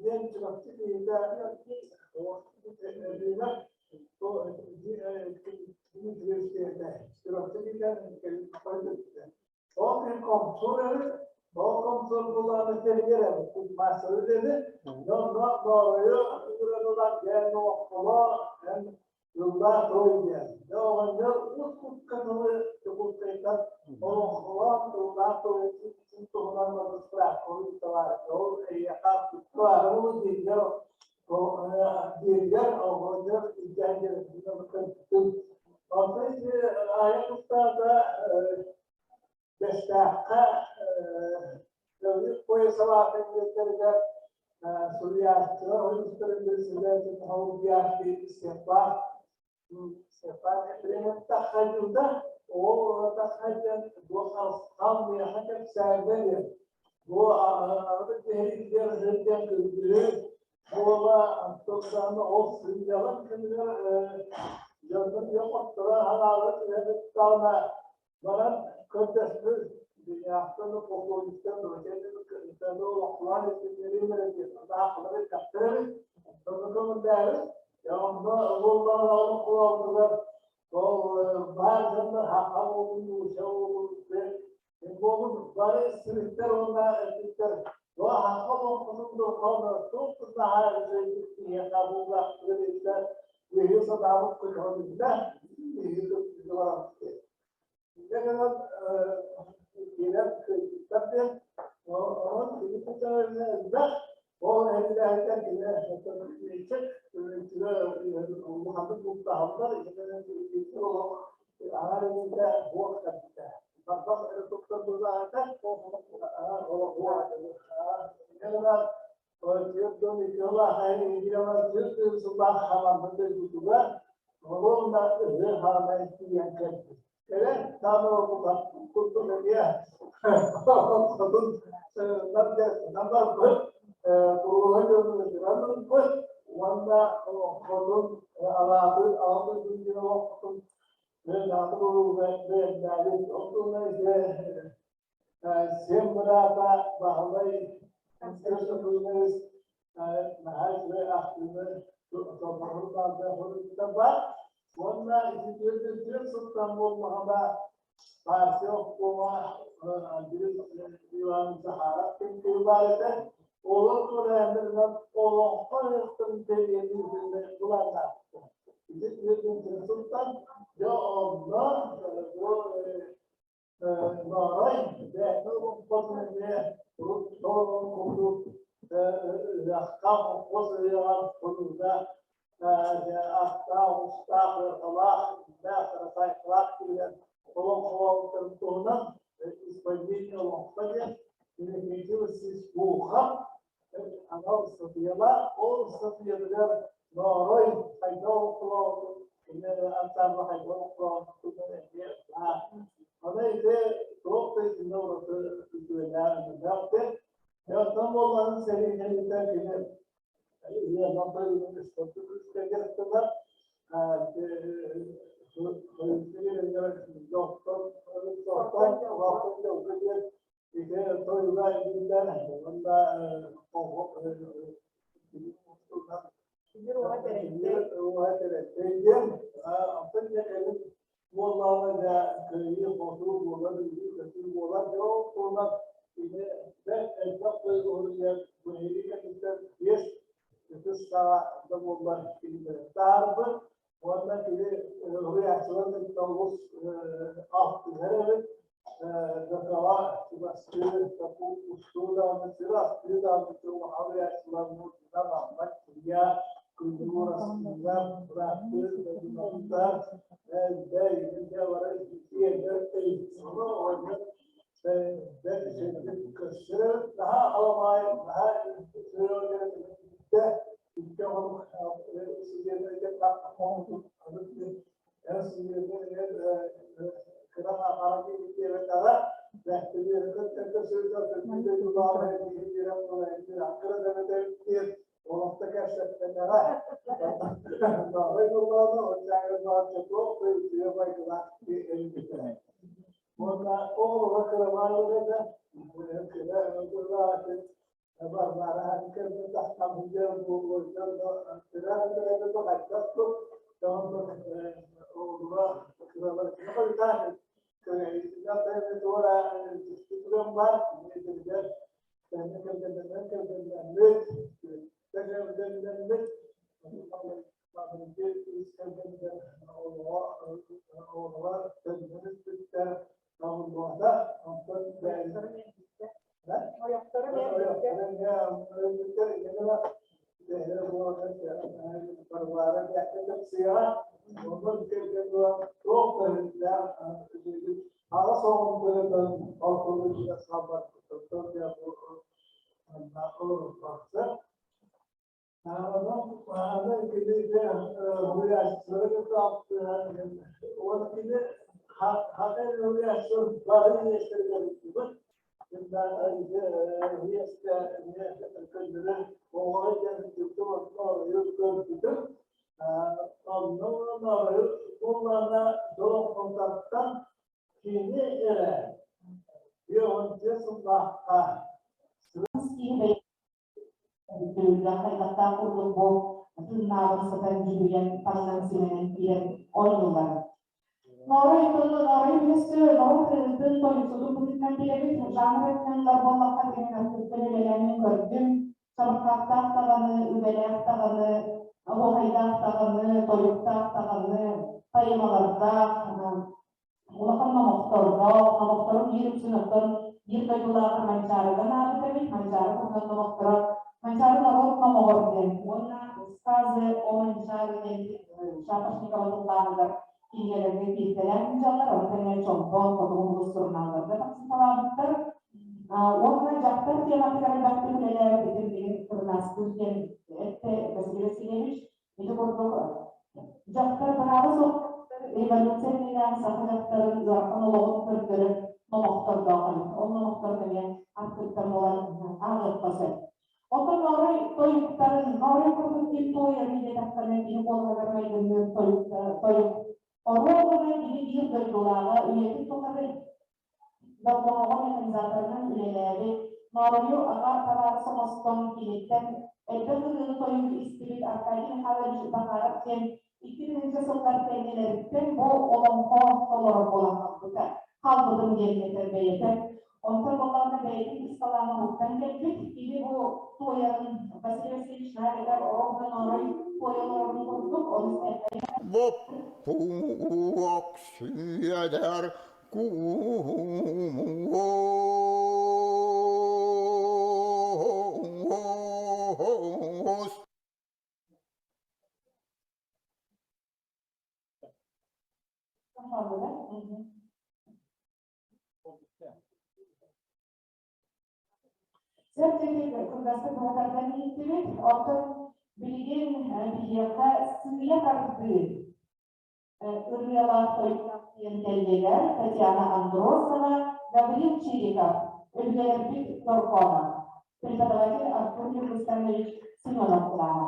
диэн чурапчы киһитэ Эрдинэ Чурапчы киһитэ Ол күн комсор эбит, ол комсор булааны тэрийэр эбит, маастары dedi. Дьонно дооройу ылан дьэн олохтоло, эн ыллаа той диэн. Дьэ оҕонньор ус-кукка тылы Дьокуускайтан олоҥхолоон ыллаа той туһунан справканы ыыталаар. Ол эйиэхэ туттуаарыбы дииллэр дииллэр оҕонньор илдьэн кэлбитин. Онтон айан устаата Бэстээххэ поясалаах диэттэригэр суруйааччылар ойуустарын председатель Хаурдиашки Степан Степан Ефремов таххайдыыта ол таххайдан бу хал миэхэ кэпсээбэ диэн бу аҕабыт киһитигэр сылдьан күндүлү буола антон ол сынньалаҥ кэмигэр дьоннор дьон ханаалы түһэбит даҕаны баран көрдөспүт Дүньяхтан полковниктан олохтоон итиннэри эттэхтэр эбит. Онно көҥүллээбит. Онно буоллаҕына олохтоохтугар ол баар дьоннор хаха буолун, нуучча буолун, буолун бары истибиттэр уонна эппиттэр бу хаха олоҥхотун духовно туох наһаа үчүгэйдик киһиэхэ буоллахтыгар диэбиттэр биһиги санаабыт көтөҕүлүннэ биһиги Инньэ гынан киирэн кыайбыттар диэн, онон кини кытары элбэх, ол эһэлээһиттэн кини улаханнык бултаһаллар, итинэн олох аҥар илиитэ буох кэлбитэ. Барбах туттар быһаата. Сем быраата Баһылай Константинович наһаа үчүгэй ахтыыны торбоһун баарда хоруйбута бар. Уонна ити түөрт сылтан буоллаҕына партия обкома Андрей Иванович Захаров ким баар этэ. Олор туорааннарынан олоҥхо ыһыахтарын тэрийэн былааннаабыттар. Ити түөрт сылтан дьэ онно бу Ноорой бэйэтин олоҥхотун эмиэ урут толорон курдук ыһыахха холкуос ыһыаҕар хонууга аттаах, оҕустаах, ыарҕалаах, иннээх, карасайкалаах киирэн олоҥхолообуттарын туһунан исполнение олоҥхо диэн Иннокентий Васильевич Ухов анал ыстатыйалаах. Ол ыстатыйатыгар Ноорой хайдах олоҥхолообутун, кини ансаамбыла хайдах олоҥхолообутун эмиэ баар. Аны ити туох да итиннэ ураты үтүөлээх өҥөлөөх диэн. Оттон буоллаҕына сэрии кэнниттэн кини Ыармантай спорту дьарыктанар. Буоллаҕына дьэ кыайыы-хотуу буолар, үөрүү-көтүү буолар. Дьэ ол туһунан кини бэрт элбэх уһуруйар быһыйыы кэнниттэн биэс ытыс саҕа да буоллар кинилэри таһаарбыт уонна кини уһуйааччыларын кытта олус алтыһар эбит. ДК-ҕа чугастыы, устуу даҕаны, сир астыы даҕаны улахан уһуйааччылар муусука Маммат Илья, Куйуур Астыына, бырааттыы Дойдунаттар, Олохто кэпсэппэтэҕэ. Баҕай буоллаҕына, оччааҕы баҕарча туох да үтүө майгылаах киһи өлбүтэ. Уонна оҕолоро кырамаайар этэ, кыра кыраатын Варвара кэргэн тахсан сылдьар кыра хайдах тур, оҕолоро кыралар туора баар, кэргэннэммит, кэргэннэммит, Аҕыс оҕом Кини эрэ 50 сыллаахха Төрүүлээх хайдахтаах курдук бу тыыннааҕын сытан дьүһүйэн таҥнан симэнэн киирэн оонньууллар. Ноорой ноорой үһүс норуот ырыатын тойуксутун быһыытынан биэрэбит. Жанр өттүнэн ылар буоллахха кини өттүттэн үлэлээммин көрдүм. Чабырҕахтаах даҕаны, үгэлээх даҕаны, оһуохайдаах даҕаны, тойуктаах даҕаны, поэмалардаах, улахан номохтордоох, номохторун биир үксүн оттон биир дойдулааҕар Манчаарыга анаабыт эбит, Манчаары туһунан номохторо Манчаары норуот номоҕор диэн уонна Сказы о Манчаары диэн Шапошникова тыллааныгар. Кинигэлэргэ кииртэлээн сылдьаллар, ону тэҥэ Чолбон, Хотугу сулус сурунаалларга тахсыталаабыттар. Уонна дьахтар тематыгар элбэхтик үлэлээбит ити билигин Кырнаастыыр диэн эттэ Василий Васильевич. Ити курдук дьахтар бырааба суох революция иннинээҕи саха дьахтарын ыарахан олоҕун көрдөрөр номохтордоох эбит. Ол номохтор эмиэ архыыптан буолан ааҕыахха сөп. Оттон Ноорой тойуктарын, Ноорой курдук ким туойарын диэтэххинэ, кини куолаһыгар майгынныыр тойук оруо гына кини биир дойдулааҕа үйэтин тухары Дордоҥоҕо механизаторынан үлэлээбит, Нооройу аҕа табаарыс оҥостон киниттэн элбэх ырыаны-тойугу истибит Аркадий Михайлович Бахаров диэн 2000 сыллар кэннилэриттэн бу олоҥхо толорор буолан хаалбыта. Хаалбытым диэн этэр бэйэтэ. Онтон буоллаҕына бэйэтин ысталаана уһуктан кэлбит. Кини бу туойарын Василий Васильевич наар ровно Ноорой туойа олорорун курдук, ону Лоппуок сүөдэр куус. Сөп кылгастык быһатардан иһиттибит. Оттон билигин биһиэхэ сыыйа тардыы ырыалаах тойуктаах диэн кэллилэр Татьяна Андросова, Гаврил Чириков, өбүгэлэрбит торкооно, преподаватель Артур Ньургустанович Семенов кылааһа.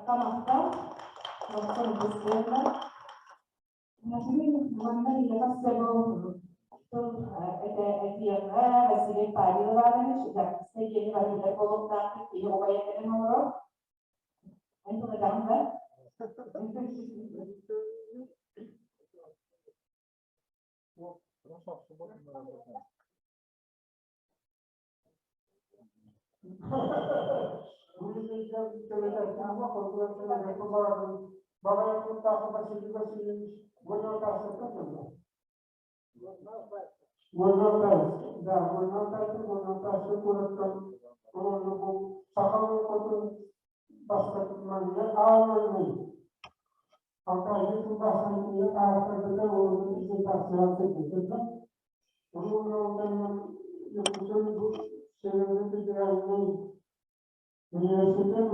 Махтал. Махтал быстыылар. Манна илэҕэс тыл этиэҕэ Василий Павел Иванович Дьаркыста диэни барытыгар буолуохтаахтык киһи убайа кэлэн олорор. Эн тыл этэҕин да? Северный федеральный университет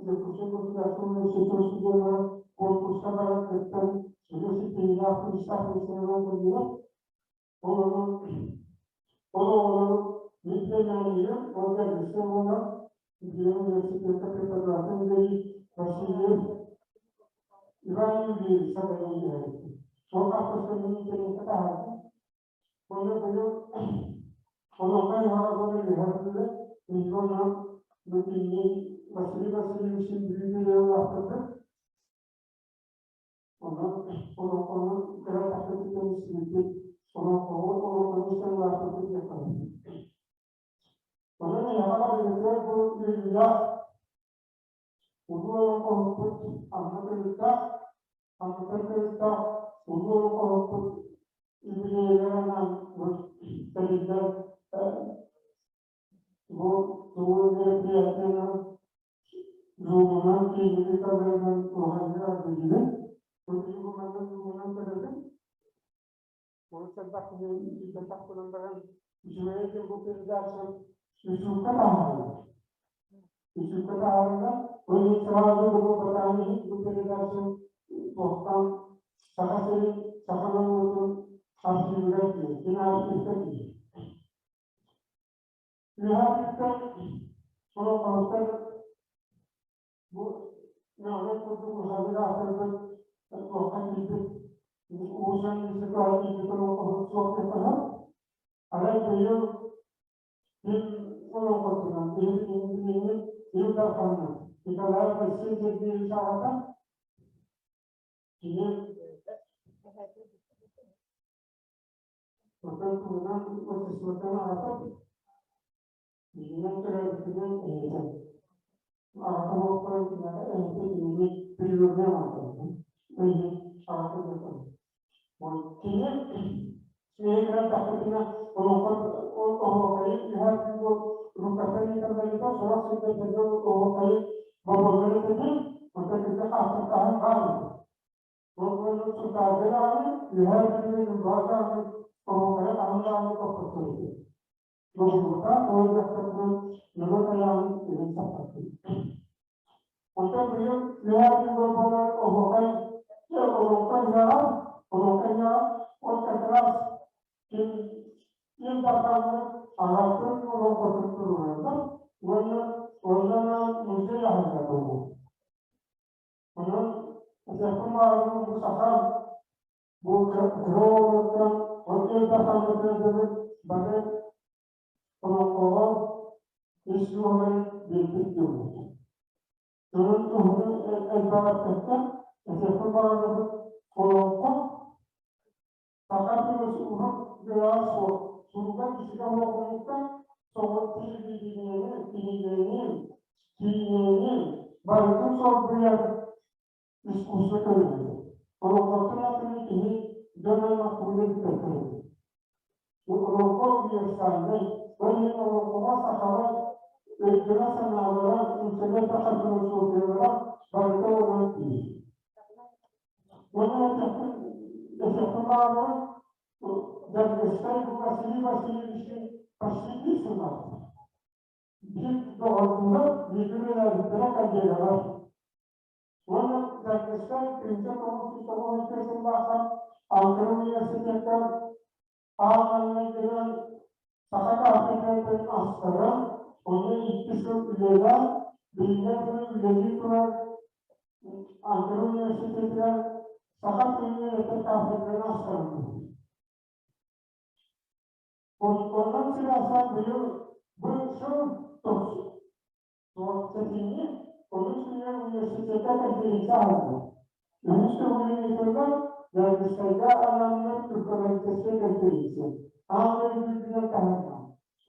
Дьокуускай государственный университет студеннара конкурска баран кыттан сүрүн ситиһиилээх туристаах миэстэлэрин кэллилэр. Ол онон ол оҕолору мин племяннигым ол кэргистэ буолан Билим университекка преподаватель үлэлиир Васильев Иван Юрьевич салайан иһэр. Ол хаартысканы интернеккэ таһаардым. Уонна быйыл олоххо ыһаҕа буолан үөһээ Бүлүүгэ биһиги онон бу кинини Василий Васильевичтыын Бүлүү үөрэҕэ улааппыппыт. Онон олоҥхону кыра тахсыытыттан истибиппит, олоҥхоҕу олоҥхону истэн улааппыппыт диэххэ сөп. Онон эһэҕэ барыгытыгар бу үөрүүлээх улуу олоҥхоһуппут Амма Кырыктаах, Амматтан Кырыктаах улуу олоҥхоһуппут юбилейыгар анаан бу тэриллэр бу тугу мероприятиенан Зумунан киинини талыынан туһаныы арбыйдыбын. Бу бу манна зумунан көрөбүн. Урут элбэх киһи иитиллибэтэх гынан баран, үчүгэйэ диэн бу передачам ютубка таһаарыллар. Ютубка таһаарыллар. Ол иһин сразу бу иһин бу передачам туохтан Саха сирин, саха норуотун архивыгар тиийэр, кини архивка тиийэр. Үөһээ Бүлүүттэн олоҥхоһуттар Бу Нөҕүрэй курдук улаханнык аатырбыт, туохха киирбит, Уус-Алдан института киирбит олоҥхоһут суох диэххэ Арай быйыл ким олоҥхотунан билиҥҥи Ил Дарханынан Николай Василий Сергеевич аҕата кини оттон туһунан Ростиславтан аҕата Билинэн төрөөбүтүнэн эһэтэ. Аҕата буолтаран киниэхэ эһэтэ кинини приемнай оҥорторбут. Эһи аҕата диэтэ. Кини сиэйэ тахпытына олоҥхо оһуохайы үһэр буол руката николаевна сорох сирдэргэ оһуохайы боболлор этэ оттон кытта хаахтаһан хаалбыт. Ол буолан сутаарга даҕаны үһэр күнү ньурбаҕа даҕаны оһуохайы хаһан даҕаны тохтоттор этэ. Долгутаах ол дьахтарбын норуот айаҕын иһин саппаппын. Оттон быйыл үөһээ Бүлүүгэ буолар оһуохай олоҥхо ыһыаҕар, олоҥхо ыһыаҕар ол как раз ким Ил Дархаммыт аҕатын олоҥхотун туруораллар уонна онно анаан музей аһыллар буолуо. Онон этиэхпин баҕарабын бу саха Бу кыра оҕолортон ол элбэх хамнастарбыт бары олоҥхоҕо ис суолларын биэрбит дьоммут. Онон уһуну элбэх эппэккэ, этиэхпин баҕарабыт олоҥхо саха тылын уһун үөрэҕэ суох, суруга бичигэ суох соҕус телевидениены, кинигэни, киинэни барытын солбуйар искусство көрүҥэ. Олоҥхоттон атыны киһи дьон аймах тугу билбэт көрүҥэ. Олоҥхо универсальнай, ол иһин олоҥхоҕо сахалар өйдөрө-санаалара, интеллект философиялара барыта олорон тиийэр. Уонна этиэхпин баҕарабын, Дьаргыстай Василий Васильевичтыын почти биир сыллаахпыт. Биир доҕордуулар, бииргэ үлэлээбиттэрэ коллегалар. Уонна Дьокуускай 1992 сыллаахха Алдан университекка аан маҥнайгынан саха кафедратын астаран, онно 2 сыл үлэлээн, билиҥҥэ дылы үлэлии турар Алдан университетыгар саха тылын үөрэтэр кафедраны астаран Онон сибээстээн быйыл бу сыл Сэтинньи Улус Күнүн университекка конференция аһыллар. Үһүс төгүлүн ыытыллар Дьокуускайга анаммыт тюркологическай конференция аан дойду үрдүнэн таһымнаах.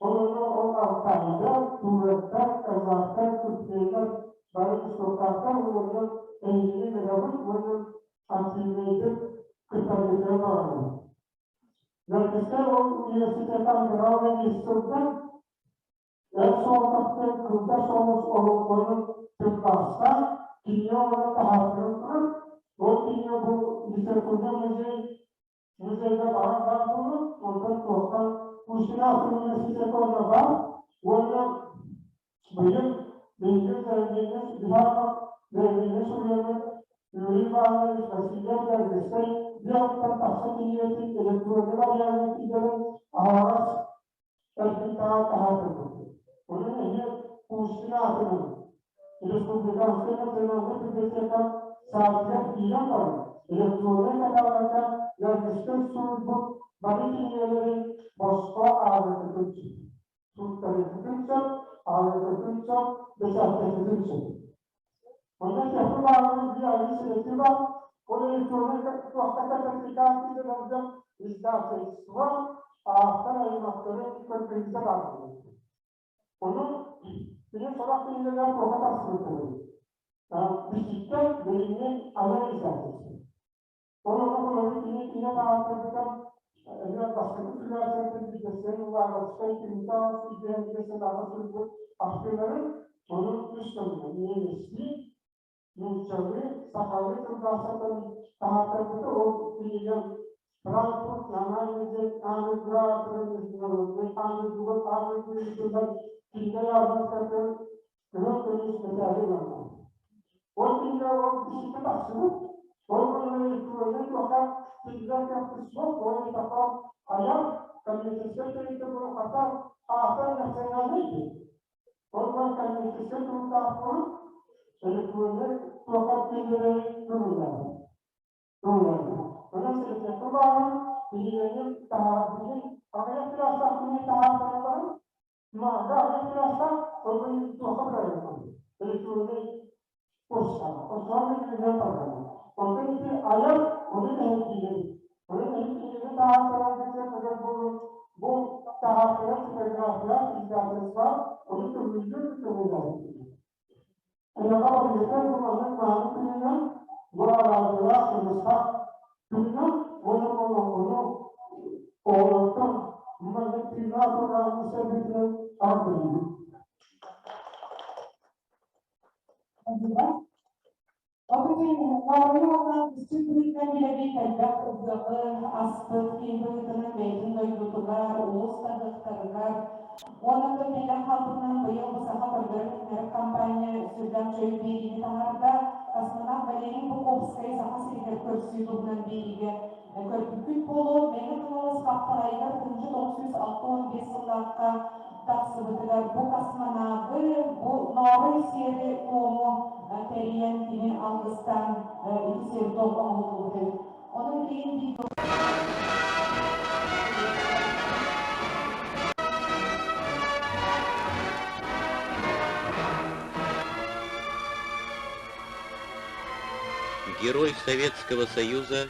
Ол онно ол алтайдар, туураттар, казахтар, туркменнар бары кустуохтаахтар уонна эһигини ыҥырабыт уонна активнайдык кыттаргытыгар баҕарабыт. Дьокуускай ол университета ангыраал сылдан Эр соҕотохтон кылгас соҕус олоҥхону тылбаастаан, кинигэ оҥорон таһаартаран туран, ол кинигэ бу литературнай музей музейга баар баар буолан, онтон туохтан Пушкина университета онно баар. Уонна быйыл биһиги заявление Бихаров заявление суруйаммыт Юрий Иванович Васильев Дьаргыстай биэҕиттэн тахса кинигэтин электроннай вариаҥҥа киллэрэн аһаҕас эргимтэҕэ таһаартарбыт. Онон эһиги Пушкин аатынан Республиканскай национальнай библиотека саайтыгар киирэн баран электроннай каталогка Дьаргыстай суруйбут бары кинигэлэрин босхо ааҕыаххытын сөп. Туттарыаххытын сөп, ааҕыаххытын сөп, бэчээттиэххитин сөп. Онно чахчы баарынан биир айыы сибэкки баар, ол электроннай туохха сертификат киллэрэргэ издательство аахтар аймахтарын көрдөрүүтэ баар буолар. Ону кини сорох кинигэлэр туохха тахсыбыттарын бичиктэн билиҥҥи айар издательство. Ол онно холобур кини киинэ таһааттарбыта эмиэ бастакы суруйааччылартан биирдэстэрин Уваровскай Кимтаов сүүрбэһэ биэс суруйбут ахтыыларын ону үс тылынан немецтии, нууччалыы, сахалыы тылбаастартан таһааттарбыта ол кинигэ Франкфурт на диэн аан дойдуга международный аан дойдуга аан дойду ыытыллар кинигэ ярмаркатын кыһыл көмүс мэтээли ыланна. Ол кинигэ ол биһикки тахсыбыт. Ол электроннай туохха кинилэр кыахпыт суох, ол этапа айар коммерческай тэрилтэ буолан автор национальный диэн. Ол бар коммерческай туруктаах буолан электроннай туохха кинилэри көҥүллээбит. Көҥүллээбит. Онон сэлэппиэккэ баарынан кинигэни таһаарбытын аҕыйах тиражтаах кинигэ таһаартаран баран Маарга аҕыйах тиражтаах ол туохха бырайыакпын электроннай почтаҕа. Оччоҕо мин кинигэ тарҕанар. Онтон ити айар ону тэһэрдиибин. Ону эһи кинигэни таһаартараргытыгар кэлэр буолун бу таһаартарар типография, издательство ону көҥүллүүр көҥүллээбит. Эйэҕэ барыйытар бу маннык мааны күнүнэн, бу араадьылаах сымысхах күнүнэн уонна олоҥхону оҕолортон маннык тыыннаах программа сэргэтинэн ардыйбыт. Оройуонна үстүн быһыытынан билэбит элбэх ыһыаҕы аспыт киһи быһыытынан бэйэтин дойдутугар, улуус таһыахтарыгар уонна да биллэн хаалбытынан быйыл бу саха көрдөрөр компания сүрдээх үчүгэй биэриини таһаарда. Космонавт Валерий Буковскай Саха сиригэр көрсүү туһунан биэриигэ көрбүккүт буолуо. Мэҥэ Хаҥалас Хаптаҕайыгар 1965 сыллаахха тахсыбытыгар бу космонавы, бу ноорой сиэри-туому тэрийэн кини алгыстаан ити сиэр-туом оҥоһуллубут эбит. Онон билигин биир Герой Советского Союза,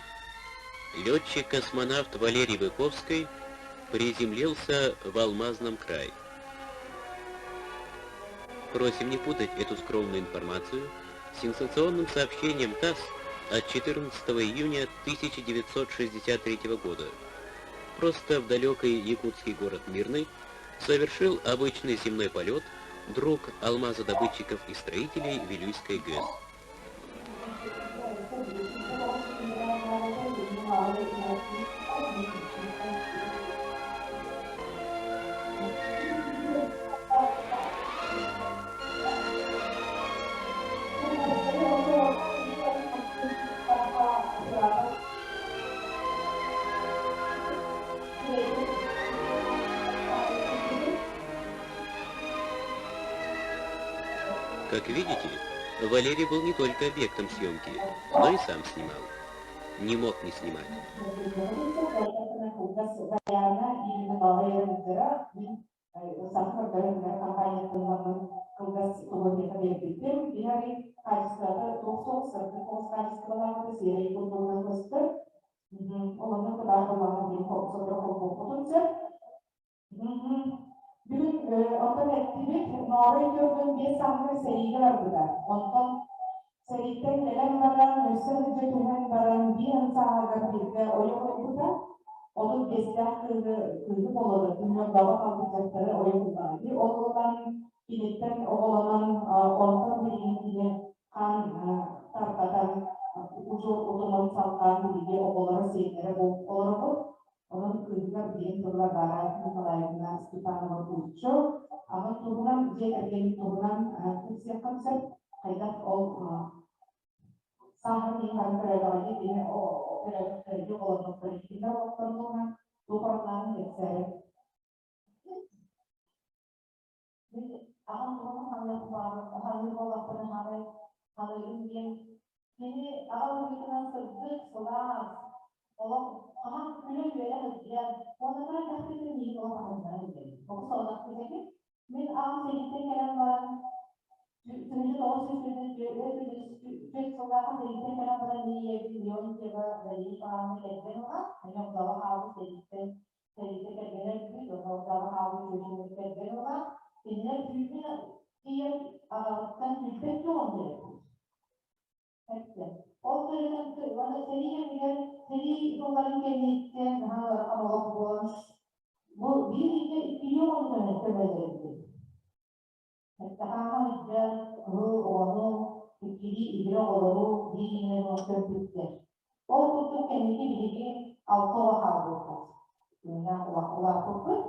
летчик-космонавт Валерий Быковский приземлился в Алмазном крае. Просим не путать эту скромную информацию с сенсационным сообщением ТАСС от 14 июня 1963 года. Просто в далекий якутский город Мирный совершил обычный земной полет друг алмазодобытчиков и строителей Вилюйской ГЭС. Как видите, Валерий был не только объектом съемки, но и сам снимал. Не мог не снимать. Бүгүн оттон эттибит, Ноорой 45 сааһыгар сэриигэ барбыта. Онтон сэрииттэн кэлэн баран, өссө сылдьа түһэн баран, биир сааһыгар бииргэ ойох ылбыта. 35-тээх кыыһы кыыһы болода түннүк баба хаалбыт дьахтары ойох ыллаҕа дии. Ол ылан киниттэн оҕолонон, онтон билигин кини хаан тарҕатан, удьуор утумун салҕаан биһиги оҕолоро, сиэннэрэ буолуп олоробут. Онон кыыһы дойдутугар диэн тылла Варвара Николаевна Степанова-Курчо аҕа туһунан, дьиэ кэргэнин туһунан кэпсиэххин сөп. Хайдах ол сааһын иһин баран төрөөтөҕө кини төрөөбүт оҕолорбуттар кинилэр олохторун туһунан туох уратылааҕын кэпсээри. Мин аҕам туһунан ханыах ханыыр буоллахпына хаамай ханыырым диэн кини аҕа быһыытынан сырдык, сылаас, олох хаһан күлэ-үөрэ сылдьар уонна кыра эрдэхпиттэн миигин олох аһыннарар этэ. Оҕус соҕотох киһи Мин аҕам сэрииттэн кэлэн баран 1944 сыллаахха сэрииттэн кэлэн баран мин ийэбин Леонтьева Дария Николаевна кэргэн ылан, эмиэ Огдообо хаалбыт сэрииттэн сэриигэ кэргэнэ өлбүт, уонна Огдообо хаалбыт чүөчэлэрин кэргэн ылан, кинилэр түүнүн ийэм аҕабыттан күлбэт суоҕун төрөппүт. Эттэ. Ол төрүтэн уонна сэрии кэмигэр сэрии сылларын кэнниттэн наһаа ыарахан олох буолан бу биир ыйга иккилии оҕону көмөлөр эбит. Эттэхаама ыйга кыһыл оҕону, иккилии игирэ оҕолору биир иҥэн көрбүттэр. Ол курдук кэнники биһиги алта оҕо хаалбыппыт. Тыыннаах улааппыппыт.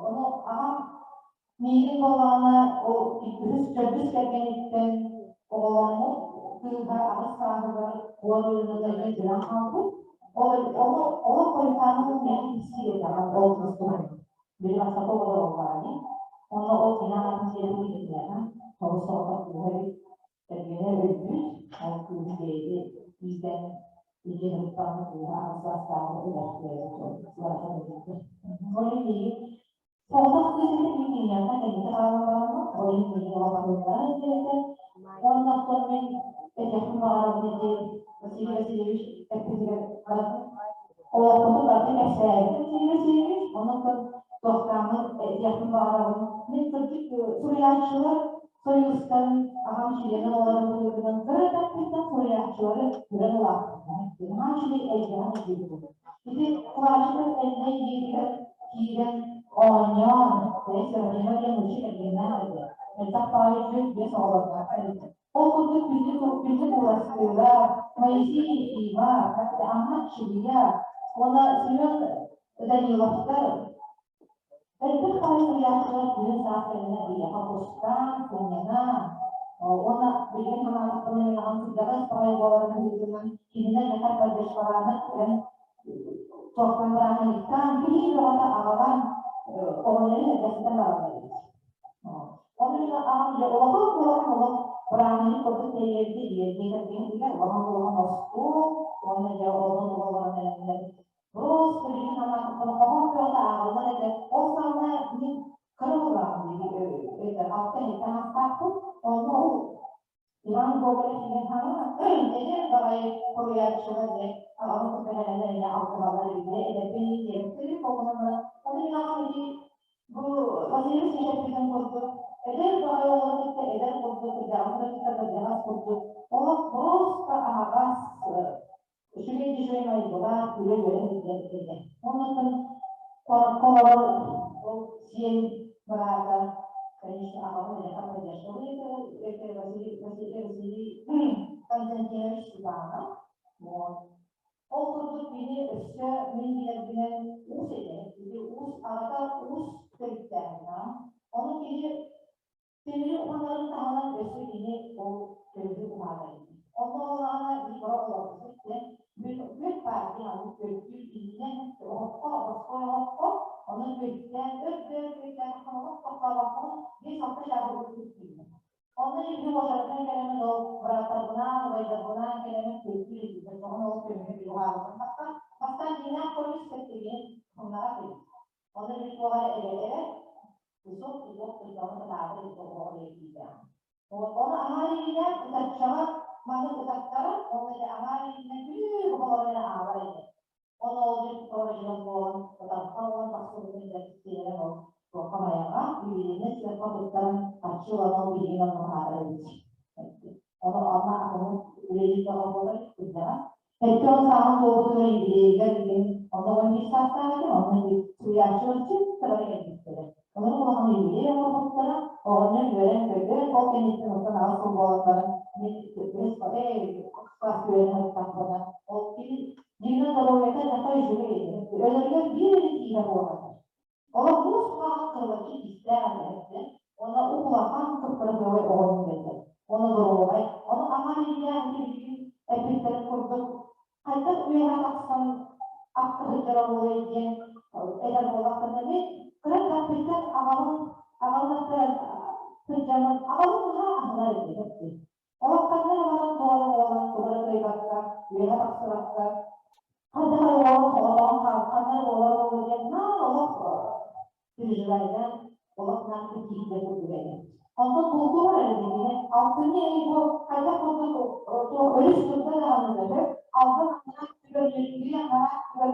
Ону аҕам Миигин буоллаҕына ол үһүс, төрдүс кэргэниттэн оҕоломмут кыыһа аҕыс сааһыгар уон ыарыыта өлөн хаалбыт. Ол ону олох хойутаабытын миэхэ кэпсиир этэҕин ол кыыс туһунан. Били бастакы оҕолор буоллаҕа дии. Онно ол кини аҕатын сиэрин билбэтинэҕэ тоҕус соҕотох кыыһа эбит. Кэргэнэ өлбүт, ол кыыһы бэйэтэ иитэн илдьэ сырыттаҕына кыыһа аҕыс саастааҕар өлөөхтөөбүт. Ыарахан өлбүттэр. Ол иһин миигин Соҕотох кыыс этэ мин киниэхэ кэнники хаалан бараммын, ол иһин миигин олохтууллара этэ. Уонна оттон мин этиэхпин баҕарабын ити Василий Васильевич эппитигэр барытын олохпутун барытын кэпсээбитим Василий Васильевич, онон туохтааммын этиэхпин баҕарабын. Мин кырдьык суруйааччылар союзтан аҕам чилиэнэ буоларын быһыытынан кыра эрдэхпиттэн суруйааччылары көрөн улааппытым. Наһаа үчүгэй эйгэҕэ киирбитим. Ити Кулаачыков Эллэй дьиэтигэр киирэн оонньоон, Серафима диэн нуучча кэргэннээх этэ. Элбэх баҕайы түөрт биэс оҕолордоох эбит. Ол курдук күндү күндү куоластыыра, Моисей Ефима, Амма Чилия уонна Семен Даниловтар Элбэх баҕайы суруйааччылар күһүн саас кэннэ биһиэхэ кустаан, сынньанан, уонна билигин санаатахпына мин аҕам кырдьаҕас баҕайы буоларын быһыытынан кинилэр миэхэ поддержкалааннар көрөн туохтан бырааһынньыктаан киһи бөҕөтө аҕалан оҕонньорун эрдэстэн бараллар эбит. Ону мин аҕам дьэ улахан улахан олох бырааһынньык курдук тэрийэргэ ийэргэ кэргэнигэр улахан улахан остуол уонна дьэ онон олорон эрэннэр Просто билигин санаатахпына хоһоон бөҕөтө ааҕыллар этэ. Ол саҕана мин кыра буоллаҕым это алта-сэттэ саастаахпын. Онно ол Иван Гоголев диэн хаҥа эдэр баҕайы суруйааччылар дьэ аҕабын кытта кэлэннэр эмиэ алтыһаллар эбит. Эдэрбин диэбиттэрин холбонон баран ону мин аҕам ити бу Василий Васильевич эппитин курдук эдэр баҕайы оҕолору кытта эдэр курдук, кырдьаҕастары кытта кырдьаҕас курдук олох просто аһаҕас үчүгэй үчүгэй майгылаах үлэ-үөрэх илдьэн этэ. Оннуттан куоракка олорор ол сиэн быраата, конечно, аҕабын эйиэхэ поддержкалыы это Василий Василий Василий Константинович Степанов. Вот. Ол курдук кини өссө мин билэрбинэн уус этэ. Ити уус аҕата уус төрүттээҕин. Ону кини Тимири уһанарын таһынан өссө кини ол төрүтү уһаанар эбит. Онно буоллаҕына биир олорбут диэн бүт партия аны көрдүүр иннинэн оһоххо, босхой оһоххо, ону күттээн өр-өр күттээн олох тохтообоккун биэс-алта чааһы күттүүннэ. Онно биһиги уочаратынан кэлэммит ол бырааттарбынаан, убайдарбынаан кэлэммит көрдүүр этибит. Оҕон ол көмүһү били уһаабытын тахсан, бастаан дьиҥнээх көмүс кэттигин хомнаҕа кэлбит. Онно били туох эрэ эбэлэрэ Кусок кусок кырдьаҕас ытаабыт эбит оҕоҕо диэбитэ. Ону аҥаар илиилээх ытарчаҕа маны ытаттара, уонна дьэ аҥаар илиинэн күлүү оҕолор эрэ аалар этэ. Ону ол дьэ туора буолан ытарха буолан тахсыбытын дьэ сиэрэн ол туохха майаҕа ювелирнай сыахха туттаран харчы ылан ол билигин онно хаалар эбит. Ону онно атыны үлэлиир бөҕө буолар кырдьаҕас. 70 сааһын туолбутугар юбилейыгар билигин онно 11 саастаах этим, онно суруйааччылар чыыстара кэлбиттэрэ. Онон улахан юбилей оҥорбуттара, оҕонньор үөрэн-көтөн, ол кэнниттэн оттон аҕыс сыл буолан баран мин класс үөрэнэ сырыттахпына, ол кини дьиҥинэн доруобуйата ньахай үчүгэй этэ. Өлөрүгэр биир эрэ киилэ буолар. Олох муус хаҕын кырылаччы тиистээх этэ эттэ. Уонна уп-улахан кып-кыракыабай оҕону этэ. Уонна доруобай. Ону аҥаар илиилээх ити билигин эппиттэрин курдук хайдах үөһэ тахсан аккыһыйдара буолуой диэн этэр буоллахтарына мин кыра эрдэхпиттэн аҕабын аҕабын аттаран сылдьаммын аҕабын наһаа аһынар этим эттим. Олох ханна эрэ баран туора буолан тугу эрэ кыайбакка үөһэ тахсыбакка хайдах эрэ уолан соҕотоҕун хаал ханна эрэ буолар буолуо диэн наар олох переживайдаан олох наар киһитэ курдук этэ. Онтон бултуур эрэ диэбитэ алтынньы ый бу хайдах курдук туох өрүс турда даҕаны көтөр алгын анараа өттүгэр үөрүүрүү анараа өттүгэр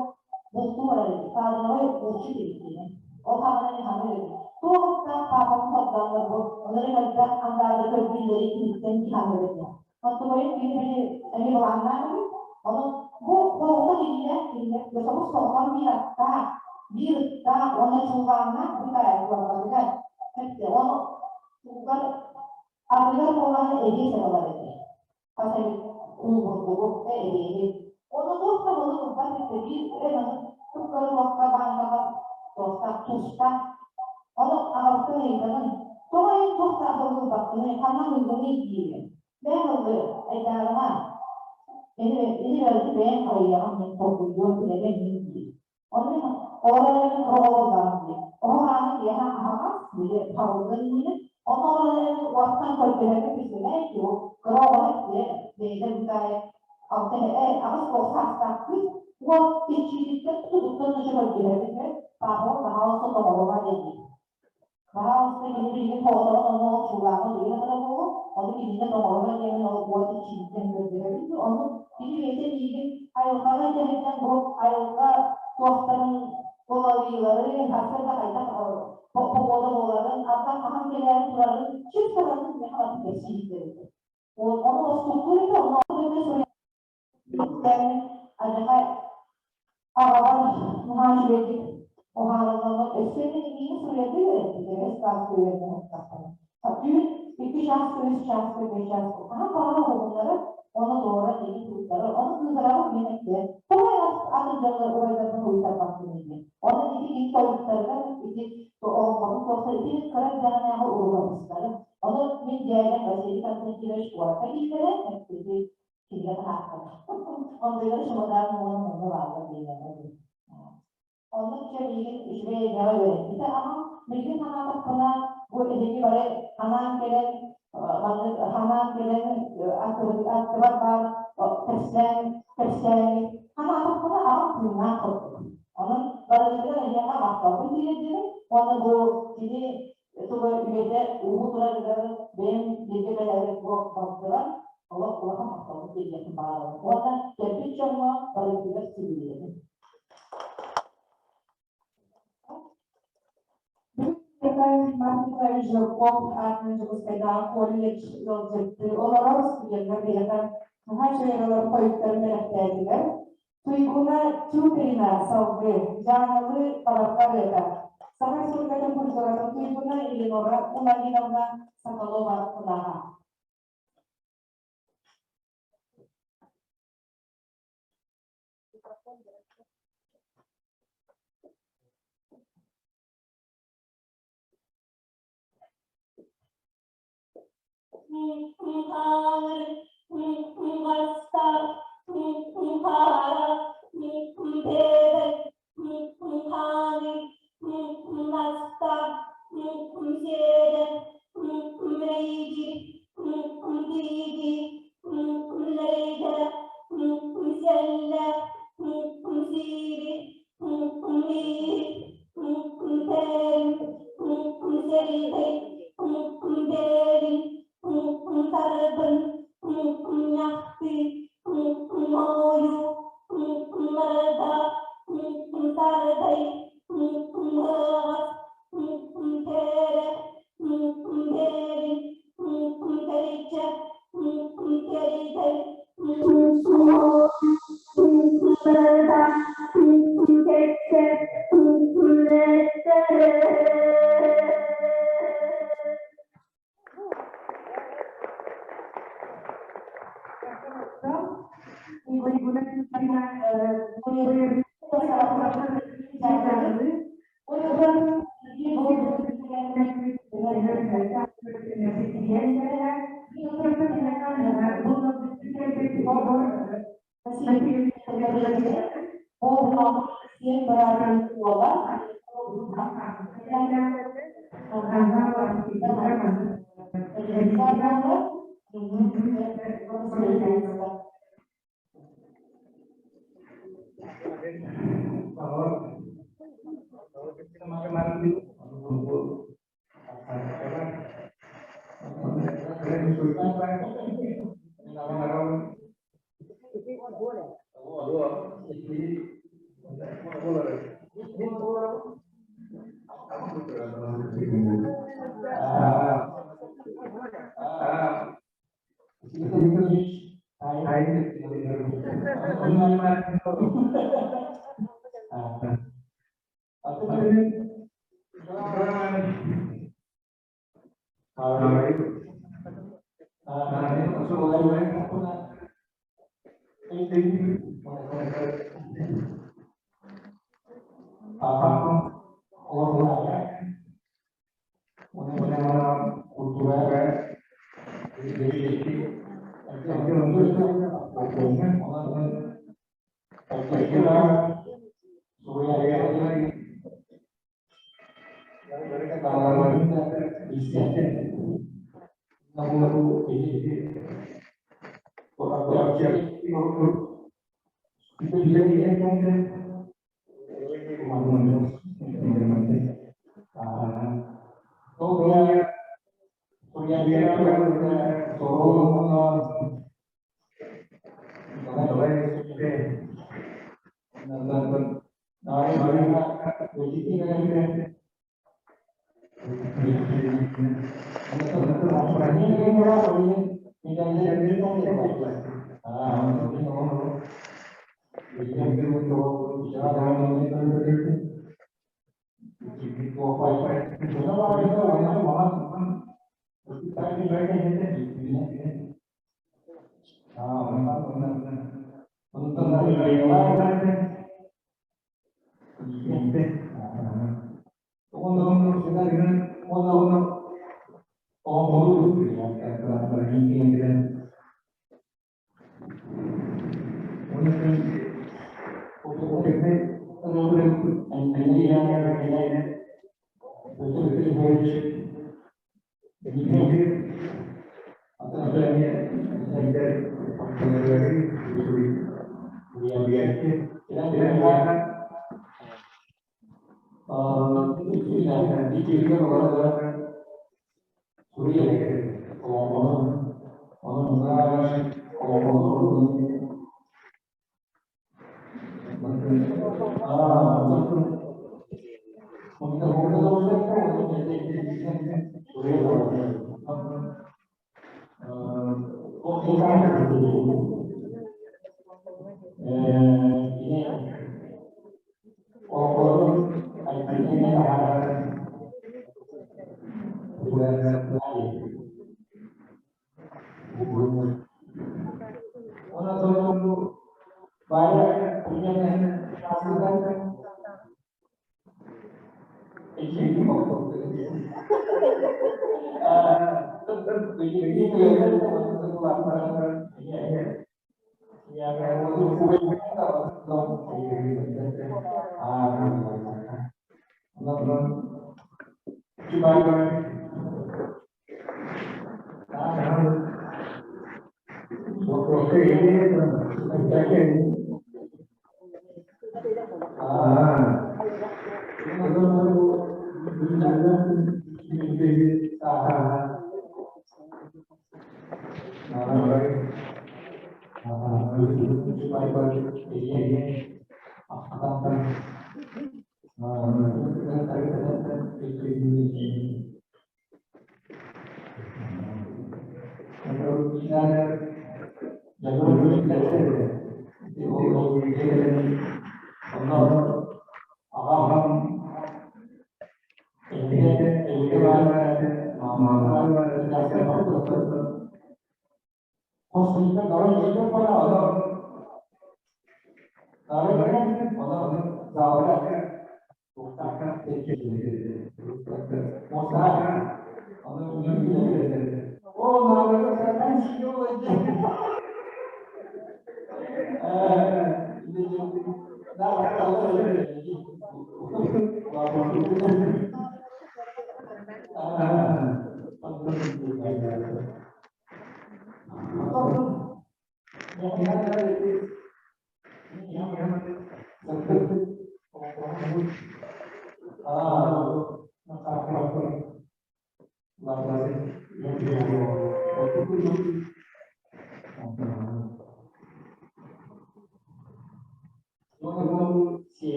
бултуур эрэ кадровай булчут эбит Ол хаҕына хаһан эбит. Туох аттаах паапам сордооннор бу ынырык элбэх андаары көрдүүллэри киниттэн киһи эбит. Оттубайын кини били эмиэ былааннаах эбит. Онон бу холку кинилэр кинилэр собус соҕотон биир аттаах, биир ыттаах уонна чуулааннаах бытаайа туорбатыгар эттэ. Ону тугар атыгар буоллаҕына эбиэс ылар этэ. Хас эмит куулбурдугу эбиэһи. Ону туох да былыр ылбат этэ биир эн аны кып-кыра туохха баандаҕа туохтаах тустаах. Ону аҕабыттан ыйытабын, тоҕо эн туох да атылы ылбаккыный, ханна ылгыный диибин. Бэйэм ыллы, айдаарыма. Ини ини бэрди бэйэм харайыаҕым мин толкуйдуом билэбин мин диир. Ону олорон оҕолордаах дии. Оҕо ааны киэһэ аһаҕас, били халыҥын диир. Ону олорон уоттан көрдөһөргө күсүмэй ол кыра оҕо эттиэ бэйэтэ бытаайа алта аҕыс тоҕус саастаах кыыс уол иччиититтэн тутуттан да көрдөһөргө папа пожалуйста тоҕолома диэн Пожалуйста, кини билигин тоҕолоон онно ол чуулааҕы билигин атара буолуо, ону кинини тоҕоломо диэмин ол уот иччиититтэн көрдөһөбүн. Ону кини бэйэтэ миигин айылҕаҕа дьаһайдан бу айылҕа туохтарын уларыйыылары сарсыарда хайдах погода буоларын, ардах хаһан кэлээри турарын чып саратын миэхэ барытын кэпсии иһиттэрбит. Ону устуктуур этэ, ону Адьаха аҕабар наһаа үчүгэйдик уһаарылламмыт өссө мин миигин суруйарга үөрэппитэ үс класска үөрэнэ сырыттахпына. Түүн икки чааска, үс чааска, биир чааска хаһан баҕарар уһугуннары уонна туора диэки туруттары, ону кыыһырабын мин эттэ. Тоҕо эн атын дьоннор убайдарбын уһуйтарбаккыный диэн. Онон ити кини толуктарыгар ити олоҥхобун туохтар ити мин кыра эрдэҕинээҕи уруһуйдары. Ону мин дьээдэм Василий Константинович куоракка киирдэрэ, ити кинигэ таһаартара. Ондойдору чымадаан уонна мунну бааллар дииллэр. Оннук чэ миигин үчүгэй эйгэҕэ үөрэппитэ аҕам. Билигин санаатахпына, бу эһиги бары анаан кэлэн, маннык анаан кэлэн аттыбар баар кэпсээн, кэпсээҥҥит санаатахпына аҕам тыыннаах курдук. Онон барытыгар эһиэхэ махталбын тириэрдэбин уонна бу кини туга үйэтэ ууһу турарыгар бэйэм бииргэ бэлээбит бу балтыбар олох улахан махталбын тириэрдиэхпин баҕарабын уонна кэлбит дьоҥҥо барытыгар сүгүрүйэбин. Марк Николаевич Жирков аатынан Дьокуускайдааҕы колледж ыалдьыттыы олорор студеннар биһиэхэ наһаа үчүгэй ырыалар хойуттарын бэлэхтээтилэр. Туйгуна Тютрина салгыы, Дьааҥылыы Баларха ырыата. Саха Республикатын культуратын туйгуна Елена Уланиновна Соколова кылааһа. Сиэн быраатын уола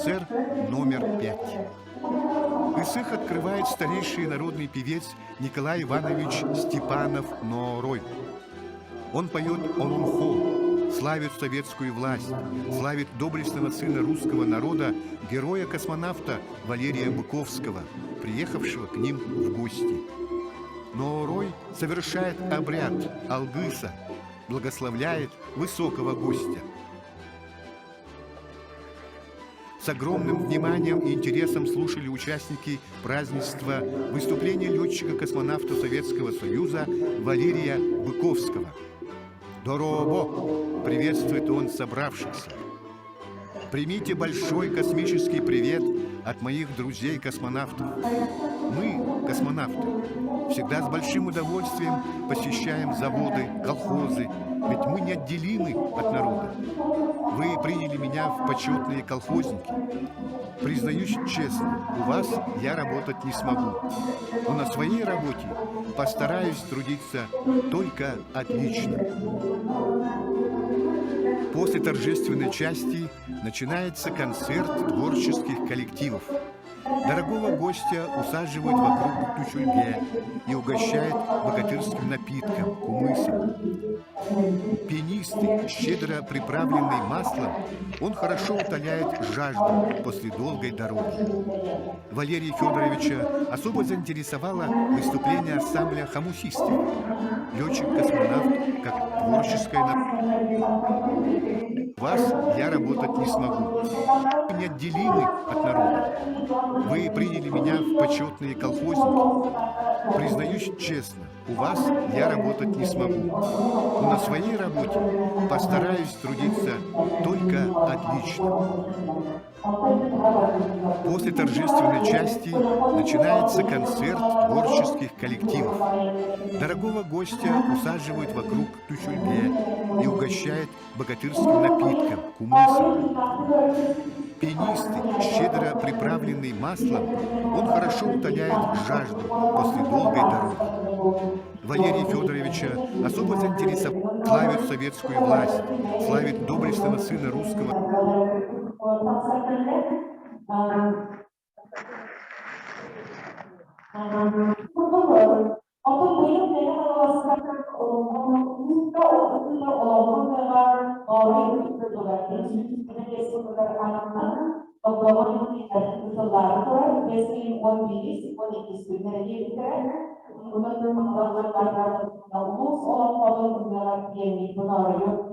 СССР номер 5. Ысых открывает старейший народный певец Николай Иванович Степанов-Ноорой. Он поет Олонхо, славит советскую власть, славит доблестного сына русского народа, героя-космонавта Валерия Быковского, приехавшего к ним в гости. Ноорой совершает обряд Алгыса, благословляет высокого гостя. С огромным вниманием и интересом слушали участники празднества выступление летчика-космонавта Советского Союза Валерия Быковского. «Дорообо!» – приветствует он собравшихся. Примите большой космический привет от моих друзей-космонавтов. Мы, космонавты, всегда с большим удовольствием посещаем заводы, колхозы, ведь мы неотделимы от народа. Вы приняли меня в почетные колхозники. Признаюсь честно, у вас я работать не смогу. Но на своей работе постараюсь трудиться только отлично. После торжественной части начинается концерт творческих коллективов. Дорогого гостя усаживают вокруг тучульге и угощают богатырским напитком, кумысом. Пенистый, щедро приправленный маслом, он хорошо утоляет жажду после долгой дороги. Валерия Федоровича особо заинтересовало выступление ансамбля «Хамусисты». Летчик-космонавт как творческая вас я работать не смогу. Вы неотделимы от народа. Вы приняли меня в почетные колхозники. Признаюсь честно, у вас я работать не смогу. Но на своей работе постараюсь трудиться только отлично. После торжественной части начинается концерт творческих коллективов. Дорогого гостя усаживают вокруг тучульге и угощают богатырским напитком, кумысом. Пенистый, щедро приправленный маслом, он хорошо утоляет жажду после долгой дороги. Валерия Федоровича особо заинтересовал, славит советскую власть, славит доблестного сына русского. Оттон быйыл Мэҥэ Хаҥаласка улууска ыытар олоҥхо ыһыаҕар Ноорой ытык дойдуга 325 сылыгар ананан Догдоҥо ыытыллаары турар бэс ыйын 11-ис, 12-ис күннэрэ диэбиттэрэ. Онон улуус олоҥхотун ылларар диэммит бу нооройу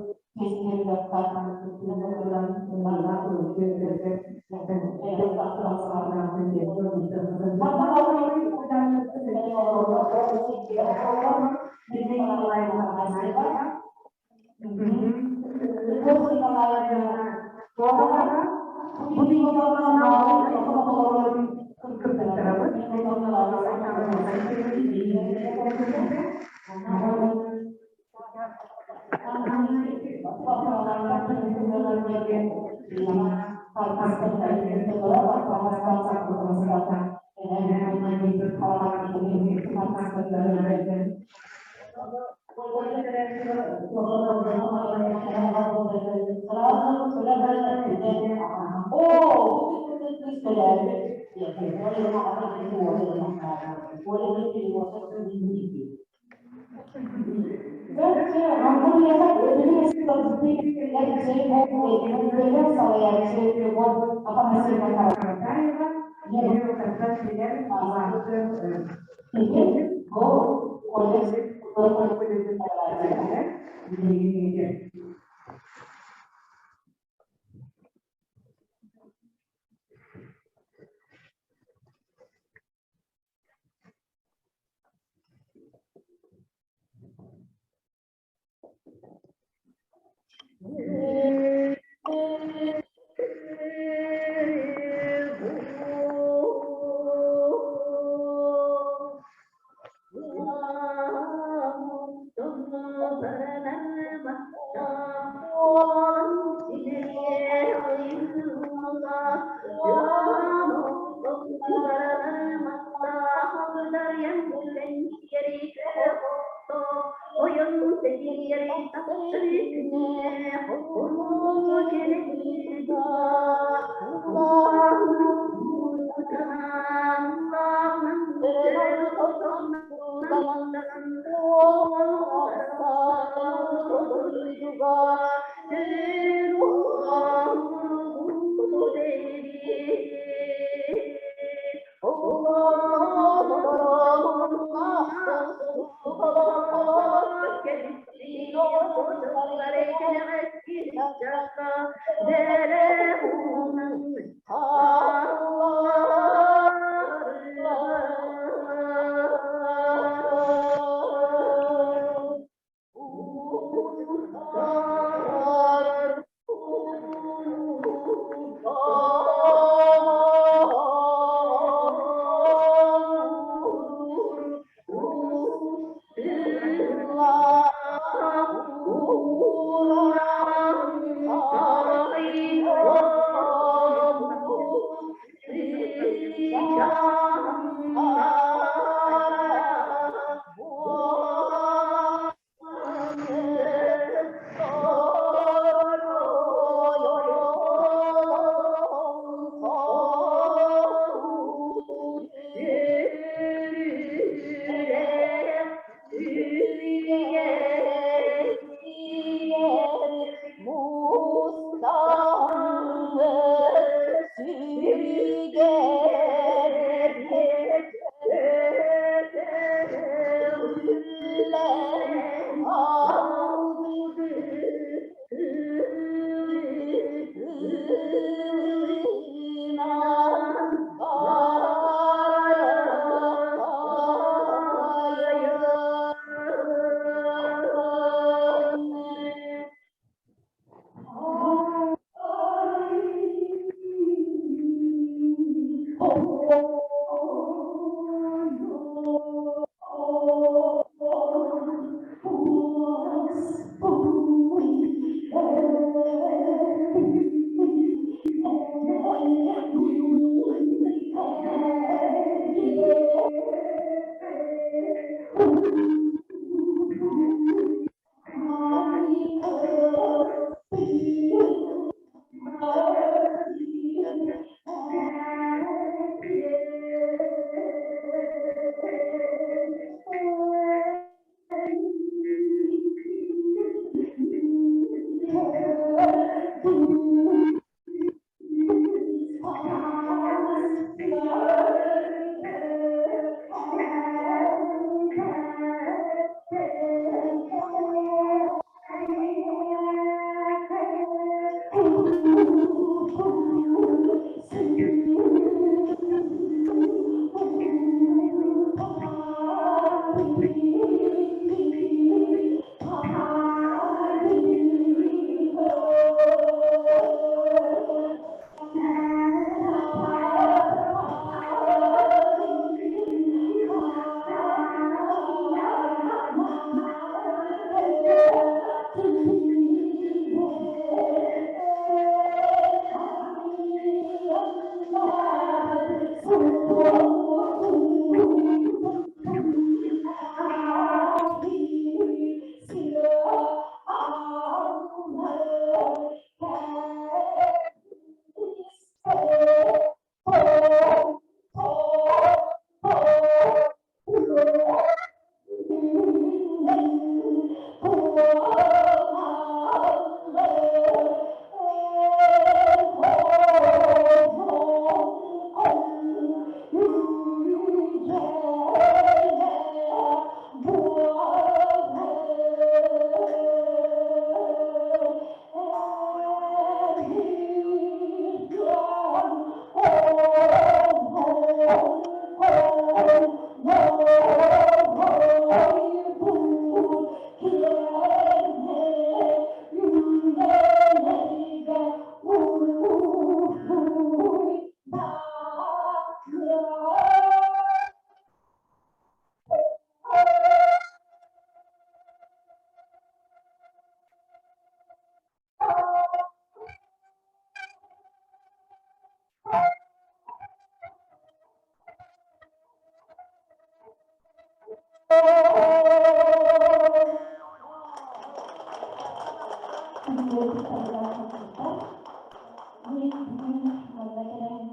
Мин бүгүн манна кэлэн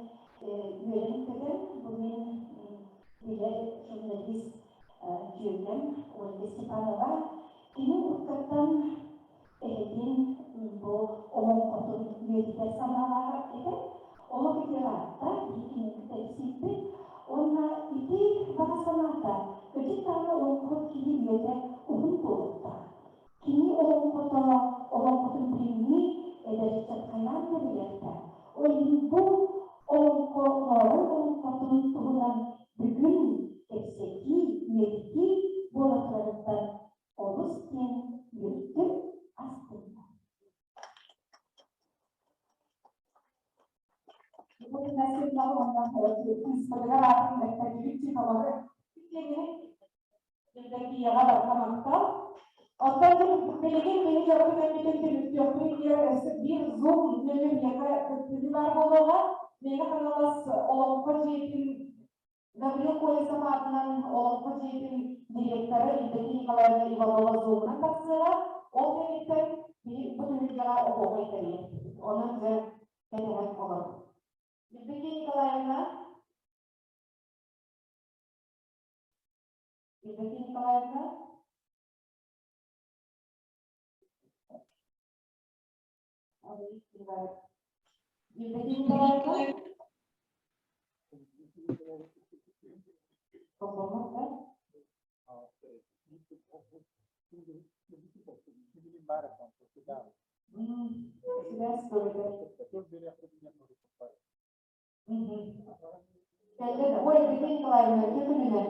үөрэн-көтөн, бу мин билэр журналист дьүөгэм Ольга Степанова. Кини уруккаттан эһэтин бу олоҥхотун үөрэтэр санаалааҕа этэ. Олох ити ыраатта, биһиги кытта ипсииппит. Уонна ити баҕа санаата, кырдьык даҕаны олоҥхот киһи үйэтэ уһун буолуохтаах. Кини олоҥхото олоҥхотун билиҥҥи эдэр ыччат хайаан да билиэхтээх. Ол иһин бу олоҥхо ноорой олоҥхотун туһунан бүгүн кэпсэтии, үөрэтии буола турарыттан олус диэн үөрдүм, астынным. Бу күннэсин уонна кыыспытыгар аатын бэртэрдибит чеховары Евдокияҕа барҕа махтал. Оттон билигин киһи дьоро күнэммитин түмүктүөхпүт диэн өссө биир Zoom нөҥүө миэхэ кыттыһыы баар буолуоҕа. Мэҥэ Хаҥалас Олоҥхо дьиэтин Гаврил Колесов аатынан Олоҥхо дьиэтин директора Евдокия Николаевна Иванова Zoom-нан тахсыаҕа. Ол кэнниттэн бу түһүлгэҕэ оһуохай тэрийиэхпит. Онон дьэ кэтэһэн олор. Евдокия Николаевна Евдокия Николаевна? Евдокия Николаевна? Холбоммут да? Сибээс көрүлэр. Кэллэ да. Ой, Евдокия Николаевна, үтүө күнүнэн.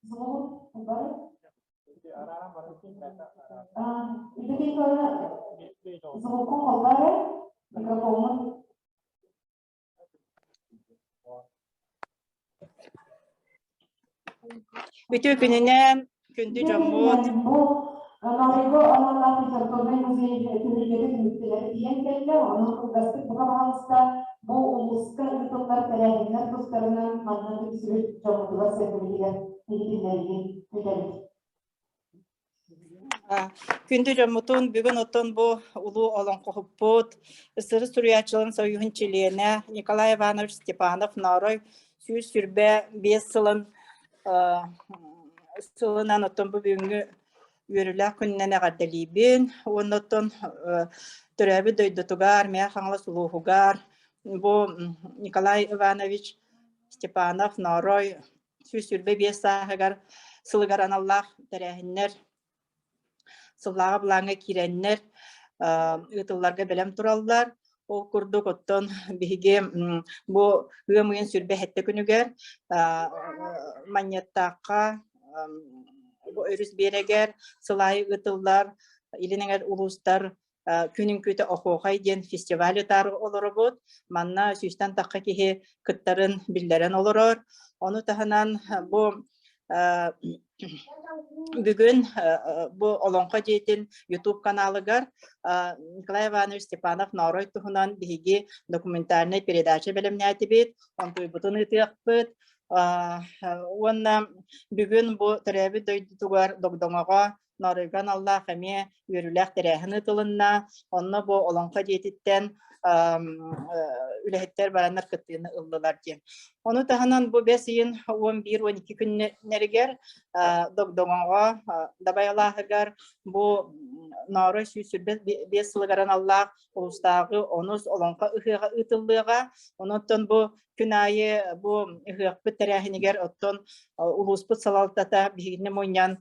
Звук бары? Евдокия Николаевна, звукку холбары, микрофоммун. Үтүө күнүнэн, күндү дьоммут. Бу Нориго аналлаах литературнай музей түһүлгэтэ түмүктэлэри тиийэн кэллэ. Онон кылгастык бука баһаалыста бу улууска ыытыллар тэрээһиннэр тустарынан манна түмсүбүт дьоммутугар-сэргэбитигэр иһитиннэриини күтэбит. Күндү дьоммутун бүгүн оттон бу улуу олоҥхоһуппут, СССР суруйааччыларын союһун чилиэнэ Николай Иванович Степанов-Ноорой 125 сылын сылынан оттон бу бүгүҥҥү үөрүүлээх күнүнэн эҕэрдэлиибин уонна оттон төрөөбүт дойдутугар, Мэҥэ Хаҥалас улууһугар бу Николай Иванович Степанов-Ноорой 125 сааһыгар сылыгар аналлаах тэрээһиннэр. сыллааҕы былааҥҥа киирэннэр ыытылларга бэлэм тураллар. Ол курдук оттон биһиги бу ыам ыйын 27 күнүгэр Манньыаттаахха бу өрүс биэрэгэр сыл аайы ыытыллар Илин эҥэр улуустар Күн үҥкүүтэ Оһуохай диэн фестиваль ытаары олоробут. Манна сүүстэн тахха киһи кыттарын биллэрэн олорор. Ону таһынан бу бүгүн бу Олоҥхо дьиэтин YouTube каналыгар Николай Иванович Степанов-Ноорой туһунан биһиги документальнай передача бэлэмнээтибит, онтуйбутун ыытыахпыт. Уонна бүгүн бу төрөөбүт дойдутугар Догдоҥоҕо Нооройго аналлаах эмиэ үөрүүлээх тэрээһин ыытылынна. Онно бу Олоҥхо дьиэтиттэн үлэһиттэр бараннар кыттыыны ыллылар диэн. Ону таһынан бу бэс ыйын 11-12 күннэригэр Догдоҥоҕо Дабай алааһыгар бу Ноорой 125 сылыгар аналлаах улуустааҕы онус Олоҥхо ыһыаҕа ыытыллыаҕа. Онон бу күн аайы бу ыһыахпыт тэрээһинигэр оттон улууспут салалтата биһигини мунньан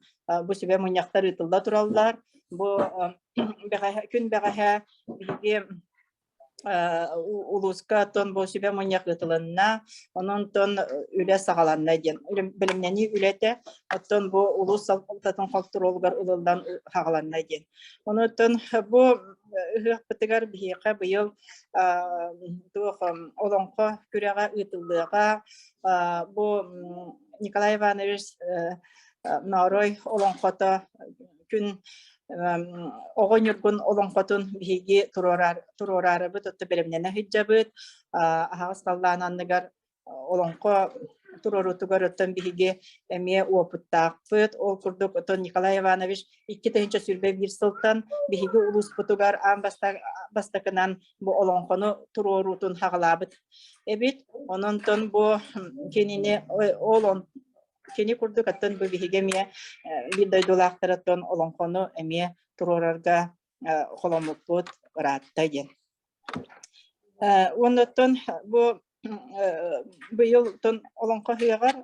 бу сүбэ мунньахтар ыытылла тураллар. Бу күн бэҕэһээ биһиги улууска оттон бу сүбэ мунньах ыытылынна. Онон үлэ саҕаланна диэн бэлэмнэнии үлэтэ оттон бу улуус салалтатын хонтуруолугар ылыллан саҕаланна диэн. Онон бу ыһыахпытыгар биһиэхэ быйыл туох олоҥхо күрэҕэ ыытыллыаҕа. Бу Николай Иванович Ноорой олоҥхото күн оҕо ньургун олоҥхотун биһиги туруораарыбыт, отто бэлэмнэнэ сылдьабыт. Аһаҕас халлаан анныгар олоҥхо туруоруутугар оттон биһиги эмиэ уопуттаахпыт. Ол курдук оттон Николай Иванович 2021 сылтан биһиги улууспутугар аан бастакынан бу олоҥхону туруоруутун хаҕалаабыт эбит. Онон бу кинини ол кини курдук оттон бу биһиги эмиэ биир дойдулаахтарыттан олоҥхону эмиэ туруорарга холоммуппут ыраатта диэн. Уонна оттон бу быйыл олоҥхо ыһыаҕар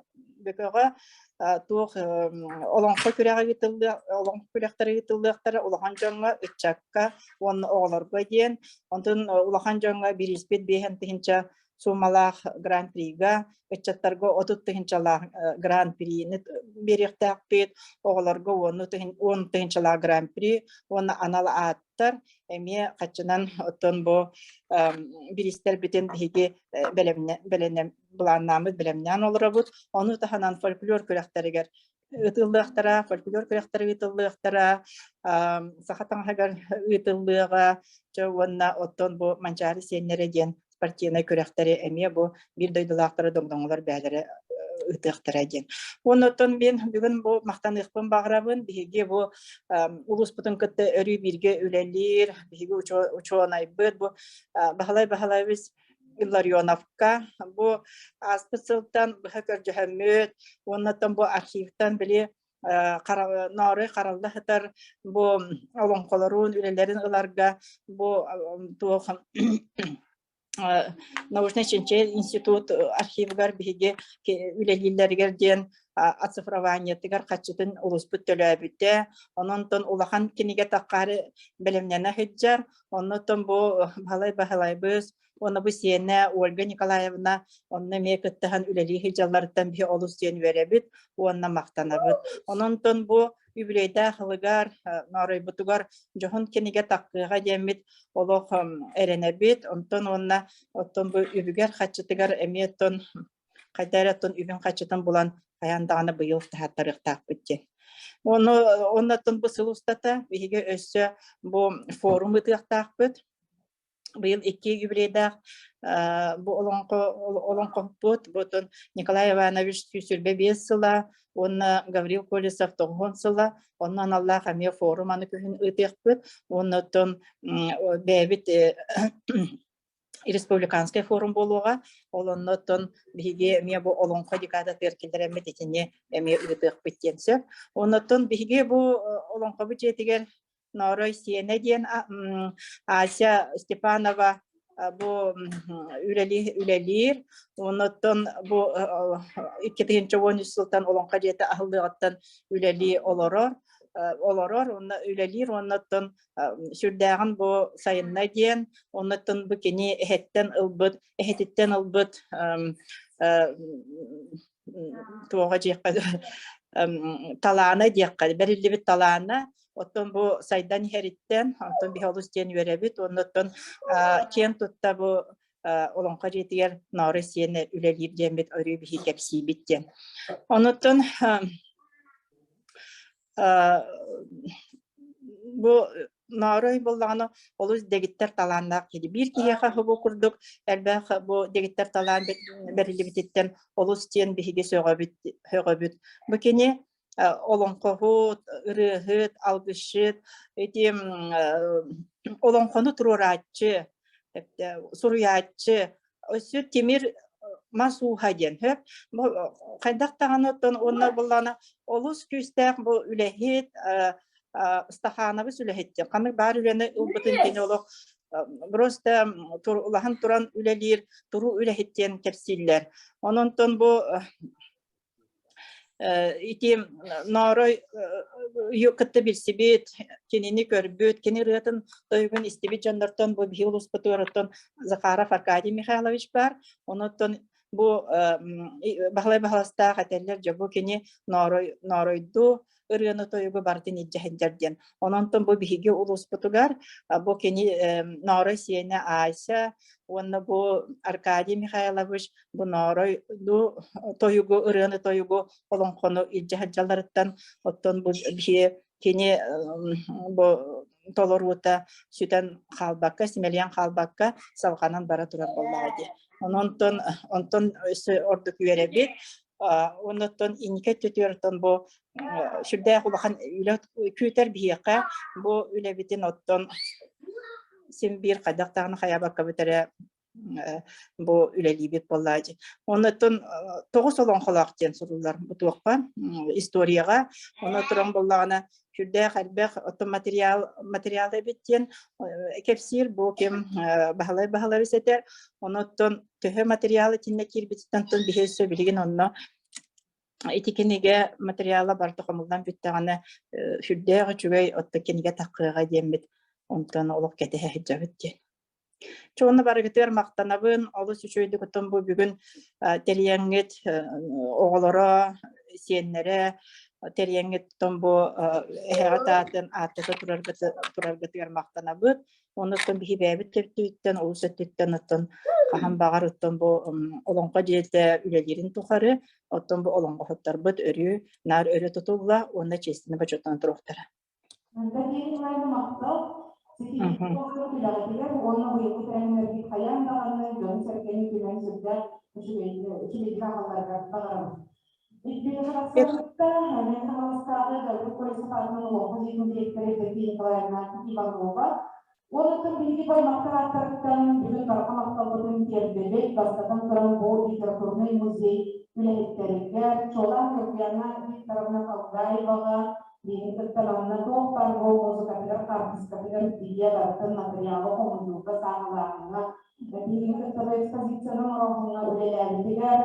Бөкөҕө туох олоҥхо күрэҕэ ыытыллыа олоҥхо күрэхтэрэ ыытыллыахтара улахан дьоҥҥо, ыччакка уонна оҕолорго диэн. Онтон улахан дьоҥҥо бирииспит 5000 суумалаах гран-прига, ыччаттарга 30 тыһыынчалаах гран-прини биэриэхтээхпит, оҕолорго 10 тыһыынчалаах гран-при уонна анал ааттар эмиэ хаччынан оттон бу бириистэрбитин биһиги бэлэмнэ былааннааммыт бэлэмнээн олоробут. Ону таһынан фольклор күрэхтэригэр ыытыллыахтара, фольклор күрэхтэрэ ыытыллыахтара, саха таҥаһыгар ыытыллыаҕа, дьэ уонна оттон бу Манчаары сиэннэрэ диэн спортивнай күрэхтэри эмиэ бу биир дойдулаахтара догдоҥолор бээлэрэ ыытыахтара диэн. Уонна оттон мин бүгүн бу махтаныахпын баҕарабын. Биһиги бу улууспутун кытта өрүү бииргэ үлэлиир, биһиги учуонайбыт бу Баһылай Баһылаевич Илларионовка бу ааспыт сылтан быһа көрдөһөммүт уоннаттан бу архивтан били ноорой харалла сытар бу олоҥхолорун үлэлэрин ыларга бу туох научнай чинчийэр институт архивыгар биһиги үлэлииллэригэр диэн оцифрованиетыгар хаччытын улууспут төлөөбүтэ. Онон улахан кинигэ таххаары бэлэмнэнэ сылдьар. Оннуттан бу Баһылай Баһылайбыс уонна бу сиэнэ Ольга Николаевна онно эмиэ кыттыһан үлэлии сылдьалларыттан биһи олус диэн үөрэбит уонна махтанабыт. Ононтон бу үбүлүөйдээх ылыгар нооройбутугар дьоһун кинигэ таххыаҕа диэммит олох эрэнэбит. Онтон уонна оттон бу үбүгэр хаччытыгар эмиэ оттон хайда эрэ оттон үбүн хаччытын булан хайаан даҕаны быйыл таһааттарыахтаахпыт диэн. Ону оннуттан бу сыл устата биһиги өссө бу форум ыытыахтаахпыт. Быйыл икки юбилейдаах бу олоҥхо олоҥхоһуппут бутун Николай Иванович 125 сыла уонна Гаврил Колесов 90 сыла онно аналлаах эмиэ форум аны күһүн ыытыахпыт. Уонна оттон бэйэбит республиканскай форум буолуоҕа. Ол оннуттан биһиги эмиэ бу олоҥхо декадатыгар киллэрэммит итини эмиэ ыытыахпыт диэн сөп. Оннуттан биһиги бу олоҥхобут дьиэтигэр Ноорой Сиэнэ диэн Ася Степанова бу үлэлиир. Оннуттан бу 2013 сылтан олоҥхо дьиэтэ аһыллыаҕыттан үлэлии олорор. олорор уонна үлэлиир уонна оттон сүрдээҕин бу сайынна диэн оннуттан бу кини эһэттэн ылбыт эһэтиттэн ылбыт туоҕа диэххэ талаана диэххэ бэриллибит талаана оттон бу сайдан иһэриттэн онтон биһи олус диэн үөрэбит оннуттан киэн тутта бу олоҥхо дьиэтигэр ноорой сиэнэ үлэлиир диэммит өрүү биһи кэпсиибит диэн онуттан бу Ноорой буоллаҕына олус дэгиттэр талааннаах киһи. Биир киһиэхэ бу курдук элбэх бу дэгиттэр талаан бэриллибититтэн олус диэн биһиги сөҕөбүт сөҕөбүт. Бу кини олоҥхоһут, ырыаһыт, алгысчыт, ити олоҥхону туруорааччы, суруйааччы, өссө тимир мас ууһа диэн сөп. Бу хайдах даҕаны оттон уонна буоллаҕына олус күүстээх бу үлэһит Стаханович үлэһит ханнык баар үлэни ылбытын кини олох просто улахан туран үлэлиир туруу үлэһит диэн кэпсииллэр. Онон бу ити Ноорой кытта билсибит, кинини көрбүт, кини ырыатын тойугун истибит дьоннортон бу биһи улууспутугар Захаров Аркадий Михайлович баар. Онуттан бу Баһылай Баһыластаах этэллэр дьэ бу кини Ноорой Нооройду ырыаны тойугу барытын илдьэ сылдьар диэн. Ононтон бу биһиги улууспутугар бу кини Ноорой сиэнэ Ася уонна бу Аркадий Михайлович бу Ноорой тойугу ырыаны тойугу олоҥхону илдьэ сылдьалларыттан оттон бу биһи кини бу толоруута сүтэн хаалбакка, симэлийэн хаалбакка салҕанан бара турар буоллаҕа дии. Онон онтон өссө ордук үөрэбит. Оннуттан инники өттүтүгэр бу сүрдээх улахан үлэ күүтэр биһиэхэ бу үлэбитин оттон син биир хайдах даҕаны хайаабаккабыт эрэ бу үлэлиибит буоллаа дии. Оннуттан тоҕус олоҥхолоох диэн суруллар бу туохха историяҕа. Ону туран буоллаҕына сүрдээх элбэх оттон материал материал эбит диэн кэпсиир бу ким Баһылай Баһылайбыс этэр. Онуттан төһө материал итиннэ киирбититтэн тон биһи өссө билигин онно ити кинигэ материала барыта хомуллан бүттэҕинэ сүрдээх үчүгэй отто кинигэ таххыаҕа диэммит онтон олох кэтэһэ сылдьабыт диэн. Чэ уонна барыгытыгар махтанабын, олус үчүгэйдик оттон бу бүгүн тэрийэҥҥит оҕолоро, сиэннэрэ тэрийэҥҥит оттон бу эһэҕит аатын ааттата тураргытыгар махтанабыт. Уонна оттон биһи бэйэбит төрдүттэн, олус өттүттэн оттон хаһан баҕар оттон бу олоҥхо дьиэтэ үлэлиирин тухары оттон бу олоҥхоһуттарбыт өрүү наар өрө тутулла уонна чиэстини бочуоттана туруохтара. Татьяна Николаевна махтал. Ситиһиилээх үлэҕитигэр уонна быйылгы тэрээһиннэргит хайаан даҕаны дьону-сэргэни түмэн сүрдээх үчүгэйдик ааҕалларыгар баҕарабыт. Илбиҥҥэ Мэҥэ Хаҥаластааҕы Дойду Колесов аатынан олоҥхо дьиэтин дириэктэрэ Евдокия Николаевна Иванова Уонна биһиги баймактар ааттарыттан бүгүн барҕа махталбытын тиэрдэбит. Бастатан туран бу литературнай музей үлэһиттэригэр, чуолаан Ньургуяна Викторовна Халгаеваҕа, биһигини кытта манна туох баар бу музыкатыгар, хаартыскатыгар билиэ барытын матырыйаалы хомуйууга, сааһылааһыҥҥа, биһигини кытта бу экспозицияны оҥорооһуҥҥа үлэлээбитигэр,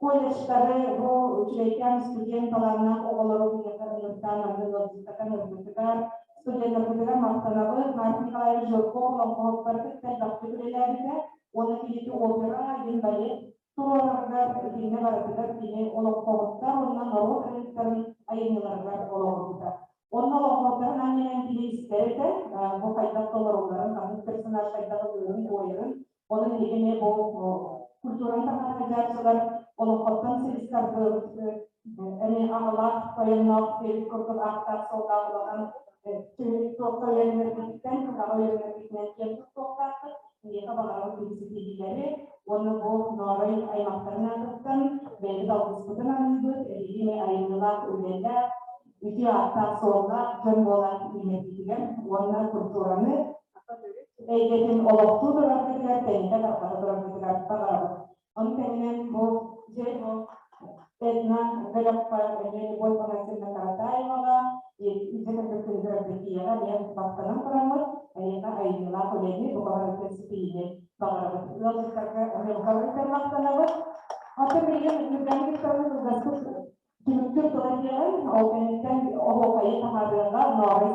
колледжтары бу үчүгэйкээн студент талааннаах оҕолору биһиэхэ ыҥыртаан манна ыалдьыттатан ылбытыгар, Студеннарбытыгар махтанабыт. Марк Николаевич Жирков олоҥхоһуттары кытта элбэхтик үлэлээбитэ уонна кинити опера диэн балет туруорарыгар итиннэ барытыгар кини олоҥхоһуттар уонна норуот ырыаһыттарын айымньыларыгар олоҕурбута. Онно олоҥхоһуттарын аанньанан кини истэр этэ, бу хайдах толорулларын, ханнык персонаж хайдах ылыырын-туойарын. Онон эһиги эмиэ бу культураны таһаарар олоҥхоттон силис тардыбыт эмиэ аҕалаах тойонноох диэбит курдук ааттаах суоллаах улахан туохха үөрэнэрбититтэн, кытаҕа үөрэнэрбитинэн киэн туттуохтаахпыт. Миэхэ баҕарабыт билситиилэри уонна бу Ноорой аймахтарын аатыттан бэйэбит алгыспытын аныыбыт, эһиги эмиэ айымньылаах үлэлээх, үтүө ааттаах суоллаах дьон буолан үүнэргитигэр уонна культураны эйгэтин олохтуу тураргытыгар, тэнитэ тарҕата тураргытыгар баҕарабыт. Ону тэҥинэн бу дьэ бу этно бөлөххө эмиэ Любовь Афанасьевна Каратаеваҕа илдьэ кэлбит күнүгэр Евдокияҕа эмиэ махтанан тураммыт, эйиэхэ айымньылаах үлэни, бука барытын ситиһиини баҕарабыт. Ыалдьыттарга ырыалкаларыгар махтанабыт. Оттон билигин Ньурган Викторовна кылгастык. Түмүктүүр тыл этиэҕиҥ, ол кэнниттэн оһуокайы таһаарыаҕа Ноорой.